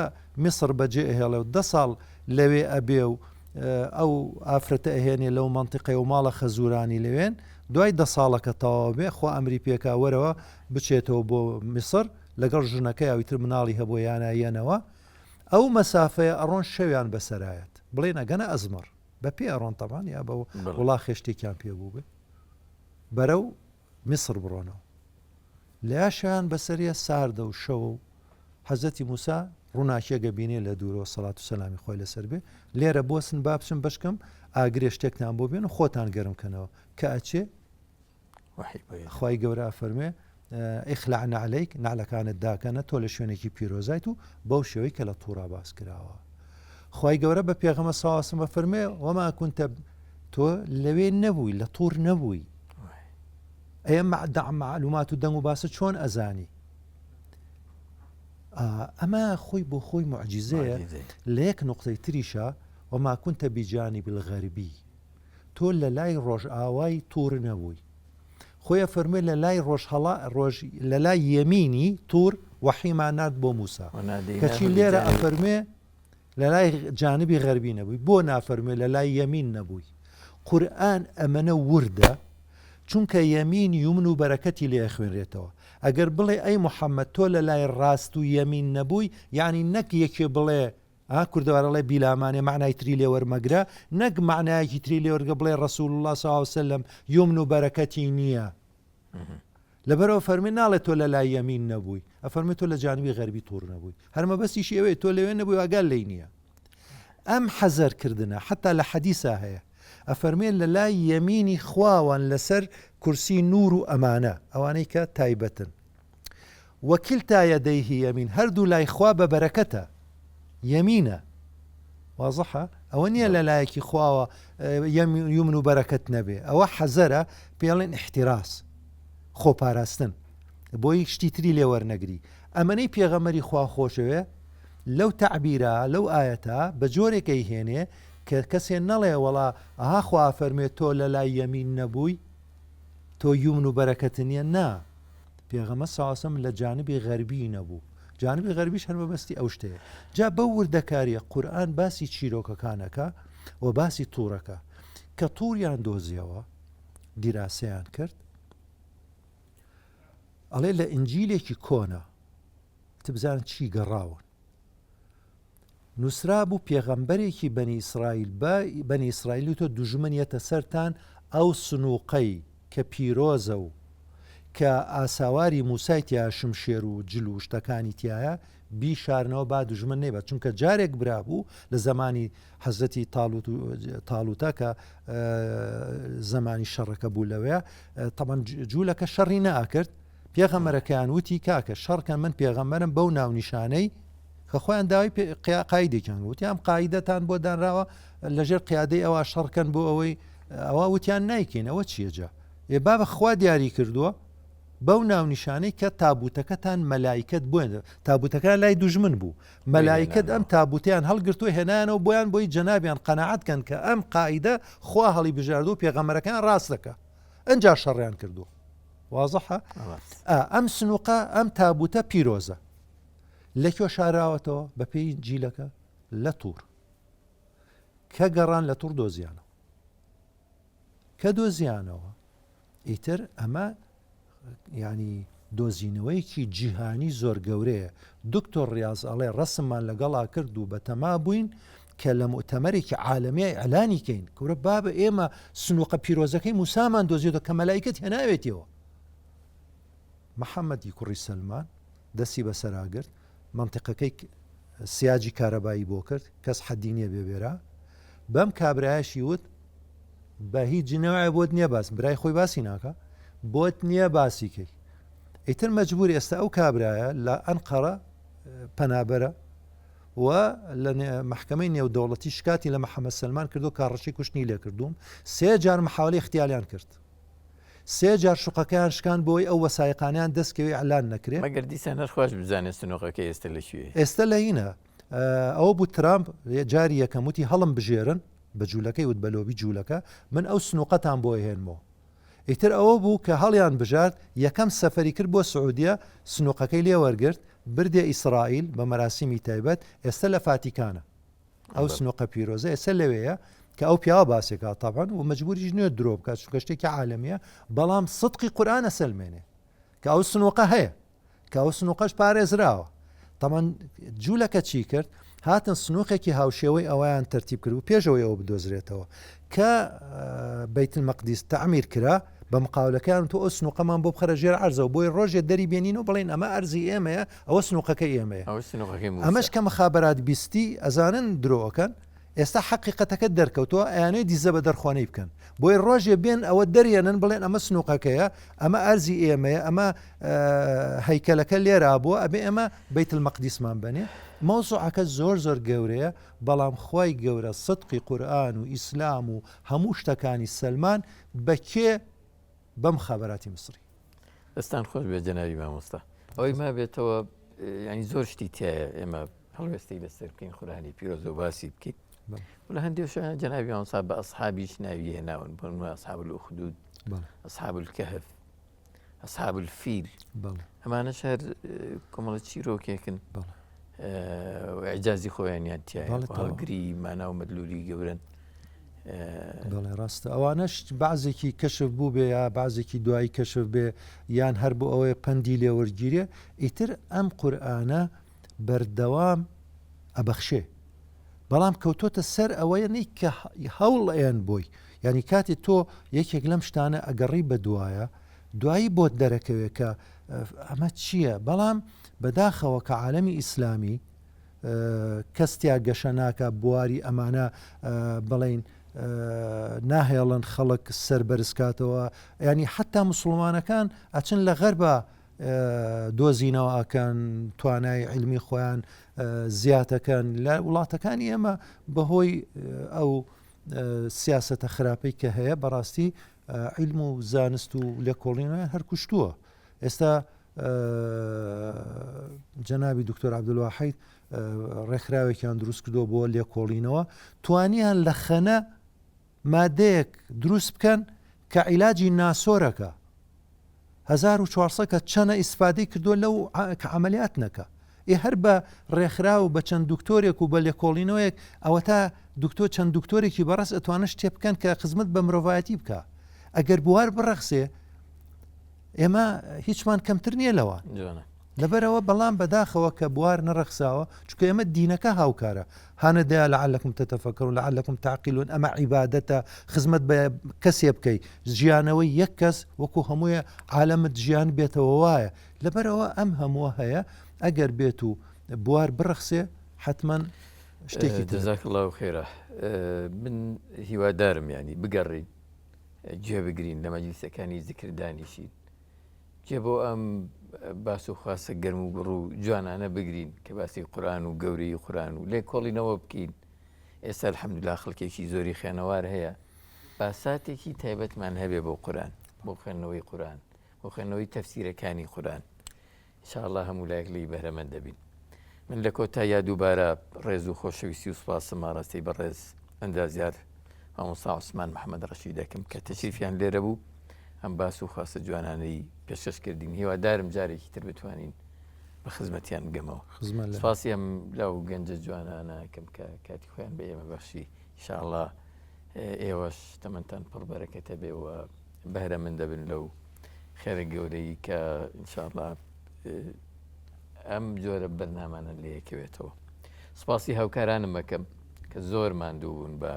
میسڕ بەجێ ئەهێڵێ و دە ساڵ لەوێ ئەبێ و ئەو ئافرەتە ئەهێنێ لەو مەنتیقەی و ماڵە خەزورانی لەوێن دوای دە ساڵەکە تەواو بێ خوا ئەمری پێکا وەرەوە بچێتەوە بۆ میسڕ لەگەڵ ژنەکەی ئەویتر مناڵی هەبووە یانە یەنەوە ئەو مەسافەیە ئەڕۆن شەویان بەسەرایەت بڵێن ئەگەنە ئەزمەڕ بە پێ ئەڕۆن تەبان یا بە وڵاخێ شتێکیان پێ بوو بێ بەرەو میسر بڕۆنەوە لەیا شەویان بەسەریە ساردە و شەوە و حەزەتی موسا ڕووناکیەگە بینێ لە دوورەوە سەڵات و سەلامی خۆی لەسەر بێ لێرە بۆسن با بچم بەشکەم ئاگرێ شتێکتان بۆ بێن و خۆتان گەرم کەنەوە کە ئەچێ خوای گەورە ئەفەرموێ، اخلع نعلیک، نعلەکانت داکەنە، تۆ لە شوێنێکی پیرۆزایت و بەو شێوەی کە لە توڕا باس کراوە. خوای گەورە بە پێغەمبەر صلی اللە علیه و سلم ئەفەرموێ، وما كنت تۆ لەوێ نەبووی، لە طور نەبووی. ئەیە معلومات و دەنگ و باسە چۆن ئەزانی؟ ئەمە خۆی بۆ خۆی معجزەیە لە یەک نقطەی تریشە وما كنت بجانب الغربی تۆ لە لای ڕۆژئاوای توور نەبووی. خۆی ئەفەرموێ لە لای ڕۆژهەڵا ڕۆژ لە لای یەمینی توور وەحیمان نارد بۆ موسا. کەچی لێرە ئەفەرموێ لە لای جانبی غەربی نەبووی. بۆ نافەرموێ لە لای یەمین نەبووی؟ قورئان ئەمەنە وردە چونکە یەمین یومن و بەرەکەتی لێ ئەخوێنرێتەوە. ئەگەر بڵێ ئەی محەممەد تۆ لە لای ڕاست و یەمین نەبووی یانی نەک یەکێ بڵێ ئا کوردەوار ئەڵێ بیلامانێ مەعنای تری لێ وەرمەگرە نەک مەعنایەکی تری لێ وەرگە بڵێ رسول اللە صلی اللە علیە وسلم یومن و بەرەکەتی نییە لەبەرەوە فەرمی ناڵێ تۆ لە لای یەمین نەبووی ئەفەرمی تۆ لە جانبی غەربی توڕ نەبووی هەر مەبەستیشی ئەوەیە تۆ لەوێ نەبووی ئاگات لێی نییە ئەم حەزەرکردنە حتا لە حەدیسا هەیە ئەفەرمێ لە لای یەمینی خواوان لەسەر کورسی نور و ئەمانە ئەوانەی کە تایبەتن وکلتا یدیه یمین هەردوو لای خوا بە بەرەکەتە یەمینە وازحە ئەوە نییە لە لایەکی خواوە یمن و بەرەکەت نەبێ ئەوە حەزەرە پێڵێن احتراس خۆپاراستن بۆی شتی تری لێ وەرنەگری ئەمەنەی پێغەمەری خوا خۆشەوێ لەو تەعبیرە لەو ئاەتە بە جۆرێک ئەیهێنێ کە کەسێ نەڵێ وەڵا ئەها خوا فەرمێ تۆ لە لای یەمین نەبووی تۆ یومن و بەرەکەت نییە نا پێغەمبەر صلی اللە علیە وسلم لە جانبی غەربی نەبوو جانبی غەربیش هەر مەبەستی ئەو شتەیە جا بەو وردەکاریە قورئان باسی چیرۆکەکانەکە و باسی توڕەکە کە توریان دۆزیەوە دیراسەیان کرد ئەڵێ لە ئینجیلێکی کۆنە تبزان چی گەڕاون نووسرابوو پێغەمبەرێکی بەنی ئیسرائیل بە بەنی ئیسرائیل تۆ دوژمن یەتە سەرتان ئەو سنووقەی. کە پیرۆزە و کە ئاساواری موسای تیایە شمشێر و جل و شتەکانی تیایە بیشارنەوە با دوژمن نەیبات چونکە جارێک برابوو لە زەمانی حەزرەتی تاڵوت و تاڵوتە کە زەمانی شەڕەکە بوو لەوێ تەبەن جوولەکە شەڕی نەئەکرد پێغەمەرەکەیان وتی کاکە شەڕکەن من پێغەمەرم بەو ناونیشانەی کە خۆیان داوای قایدێکیان وتی ئەم قایدەتان بۆ دانراوە لەژێر قیادەی ئەوە شەڕکەن بۆ ئەوەی ئەوە وتیان نایکەین ئەوە چییە جا ئێ بابە خوا دیاری کردووە بەو ناونیشانەی کە تابوتەکەتان مەلایکەت بۆیان تابوتەکە لای دوژمن بوو مەلایکەت ئەم تابوتیان هەڵگرتو هێنانەوە بۆیان بۆی جەنابیان قەناعەت کەن کە ئەم قائیدە خوا هەڵی بژاردو پێغەمەرەکان ڕاست دەکا ئەجا شەڕیان کردووە وازحە ئەم سنوقە ئەم تابوتە پیرۆزە لەکوێ شاراوەتەوە بەپێی جیلەکە لە تور کە گەڕان لە تور دۆزیانەوە کە دۆزیانەوە ئیتر ئەمە ینی دۆزینەوەیەکی جیهانی زۆر گەورەیە دکتۆر ڕاز ئەڵێ ڕسممان لەگەڵا کرد و بەتەما بووین کە لە مؤتەمەرێکی عالەمیە ئەلانی کەین کورە بابە ئێمە سنووقە پیرۆزەکەی موسامان دۆزیەوە کە مەلایکەت هێناوێتیەوە محەممەدی کوڕی سەلمان دەستی بەسەراگرت مەنتیقەکەی سیاجی کارەبایی بۆ کرد کەس حەدی نییە بێ بێرا بەم کابرایەشی وت بە هیچ جنەوەێ بۆت نییە باس برای خۆی باسی ناکە بۆت نییە باسی کەی ئیتر مەجبور ئێستا ئەو کابرایە لە ئەنقەرە پەنابەرە و لە محکمەی نێودەوڵەتی شکاتی لە محەممەد سلمان کردو کاڕەشی کوشتنی لێکردوم سێ جار محاولی اختیالیان کرد سێ جار شوقەکەیان شکاند بۆی ئەو وەسایقانەیان دەست کەوێ ئیعلان نەکرێ. مەگەر دیسان هەر خواش بزانێ سنوقەکەی ئێستە لە کوێیە. ئێستە لە هینە. ئەوە بوو ترامپ جاری یەکەم وتی هەڵم بژێرن، بە جوولەکەی وت بە لۆبی جوولەکە، من ئەو سنوقەتان بۆ ئەهێنمەوە. ئیتر ئەوە بوو کە هەڵیان بژارد، یەکەم سەفەری کرد بۆ سعودیە، سنوقەکەی لێ وەرگرت، بردیە ئیسرائیل بە مەراسیمی تایبەت، ئێستە لە فاتیکانە. ئەو سنوقە پیرۆزە ئێستا لەوێیە کە ئەو پیاوە باسێکا تاوان و مەجبوریش نوێ درۆ بکات چونکە شتێکی عالەمیە بەڵام سدقی قورآانە سەلمێنێ کە ئەو سنوقە هەیە کە ئەو سنوقەش پارێزراوە تەمان جوولەکە چی کرد هاتن سنوقێکی هاوشێوەی ئەویان تەرتیب کرد و پێشەوەی ئەوە بدۆزرێتەوە کە بەیت المەقدیس تەعمیر کرا بە مقاولەکەیان تۆ ئەو سنوقەمان بۆ بخەرە ژێر عەرزەوە بۆی ڕۆژێ دەری بێنین و بڵێن ئەمە ئەرزی ئێمەیە ئەوە سنوقەکەی ئێمەیە ئەوە سنوقەکەی موسا. ئەمەش کە مخابەرات بیستی ئەزانن درۆ ئەکەن ئێستا حەقیقەتەکە دەرکەوتووە ئەیانەوێ دیزە بە دەرخوانەی بکەن بۆی ڕۆژێ بێن ئەوە دەرێنن بڵێن ئەمە سنوقەکەیە ئەمە ئەرزی ئێمەیە ئەمە هەیکەلەکە لێرا بووە ئەبێ ئێمە بەیت المەقدیسمان بەنێ مەوزوعەکە زۆر زۆر گەورەیە بەڵام خوای گەورە سدقی قورئان و ئیسلام و هەموو شتەکانی سەلمان بە کێ بە مخابراتی میسری. دەستان خۆش بێت جەنابی مامۆستا ئەوەی مابێتەوە ینی زۆر شتی تایە ئێمە هەڵوێستی لەسەر بکەین قورانی پیرۆزە و باسی بکەین لە هەندێک شوێن جەنابی مامۆستا بە ئەسحابیش ناوی هێناون بۆ نموونە ئەسحاب الأخدود ئەسحاب الكهف ئەسحاب الفیل ئەمانەش هەر کۆمەڵە چیرۆکێکن ئیعجازی خۆیانیان تایە هەڵگری مانا و مەدلولی گەورن. بەڵێ ڕاستە ئەوانەش بەعزێکی کەشف بوو بێ یا بەعزێکی دوایی کەشف بێ یان هەر بۆ ئەوەیە پەندی لێوەرگیرێ ئیتر ئەم قورئانە بەردەوام ئەبەخشێ بەڵام کەوتۆتە سەر ئەوەیە نی کە هەوڵ ئەیەن بۆی یعنی کاتێ تۆ یەکێک لەم شتانە ئەگەڕی بە دوایە دوایی بۆت دەرەکەوێت کە ئەمە چییە بەڵام بەداخەوە کە عالەمی ئیسلامی کەس تیا گەشە ناکا بواری ئەمانە بڵین ناهێڵن خەڵک سەر بەرزکاتەوە ینی حتا مسلمانەکان ئەچن لە غەربە دۆزینەوە ئەکەن توانای علمی خۆیان زیاتەکەن لە وڵاتەکانی ئێمە بەهۆی ئەو سیاستە خراپەی کە هەیە بەڕاستی علم و زانست و لێکۆڵینەوە هەر کوشتووە ئێستا جەنابی دکتۆر عبدالواحید ڕێکخراوێکیان دروست کردووە بۆ لێکۆڵینەوە توانیان لە خەنە مادەیەک دروست بکەن کە عیلاجی ناسۆرەکە 1400 کە چەنە ئیسفادەی کردووە لەو کە عملیات نەکە ئێ هەر بە ڕێکخراو بە چەند دکتۆرێک و بە لێکۆڵینەوەیەک ئەوەتا دکتۆر چەند دکتۆرێکی بەڕست ئەتوانن شتێ بکەن کە خزمەت بە مرۆڤایەتی بکە ئەگەر بوار بڕەخسێ ئێمە هیچمان کەمتر نییە لەوان. جوانە. لەبەرئەوە بەڵام بەداخەوە کە بوار نەڕەخساوە چونکە ئێمە دینەکە هاوکارە هانەدەیا لعلکم تتفکرون لعلکم تعقلون ئەمە عیبادەتە خزمەت بە کەسێ بکەی ژیانەوەی یەک کەس وەکو هەموویە عالەمت ژیان بێتەوە وایە لەبەرئەوە ئەم هەمووە هەیە ئەگەر بێت و بوار بڕەخسێ حتمما شتێکی تر. جزاک اللە خیرا من هیوادارم ینی بگەڕین گوێ بگرین لە مەجلیسەکانی زیکر دانیشین جێ بۆ ئەم باس و خواسە گەرم و گوڕ و جوانانە بگرین کە باسی قورآن و گەورەی قورآن و لێکۆڵینەوە بکەین ئێستا الحمدلله خەڵکێکی زۆری خوێنەوار هەیە با ساتێکی تایبەتمان هەبێ بۆ قورآن بۆ خوێندنەوەی قورآن بۆ خوێندنەوەی تەفسیرەکانی قورآن ان شاء اللە هەموو لایەک لێی بەهرەمەند دەبین. من لە کۆتاییا دووبارە ڕێز و خۆشەویستی و سوپاسم ئاراستەی بەڕێز ئەندازیار مامۆستا عوسمان محەمەد ڕەشید دەکەم کە تەشریفیان لێرە بوو ئەم باس و خواستە جوانانەی پێشکەش کردین هیوادارم جارێکی تر بتوانین بە خزمەتیان بگەمەوە سپاسی ئەم لاو گەنجە جوانانە کەم کە کاتی خۆیان بە ئێمە بەخشی ئینشاءاللە ئێوەش تەمەنتان پڕ بەرەکەتە بێ و بەهرەمەند دەبن لەو خێرە گەورەی کە ئینشاءاللە ئەم جۆرە بەرنامانە لێکەوێتەوە سپاسی هاوکارانم ئەکەم کە زۆر ماندوو بوون بە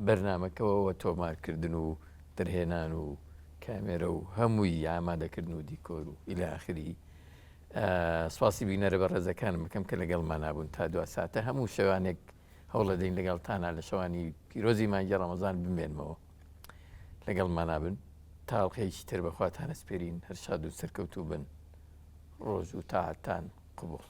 بەرنمەکەەوە تۆمارکردن و دەرهێنان و کامێرە و هەمووی ئامادەکردن و دیکۆر و ئیلاخری سپاسی بینەرە بە ڕێزەکانم بکەم کە لەگەڵمان نبوون تا دو ساتە هەموو شەوانێک هەوڵەدەین لەگەڵتانا لە شەوانی پیرۆزی مانگی ڕەمەزان بمێنمەوە لەگەڵمانا بن تا ئەڵقەیەکی تر بەخواتان ئەسپێرین هەر شاد و سەرکەوتوو بن ڕۆژ و تاعەتتان قبوڵ.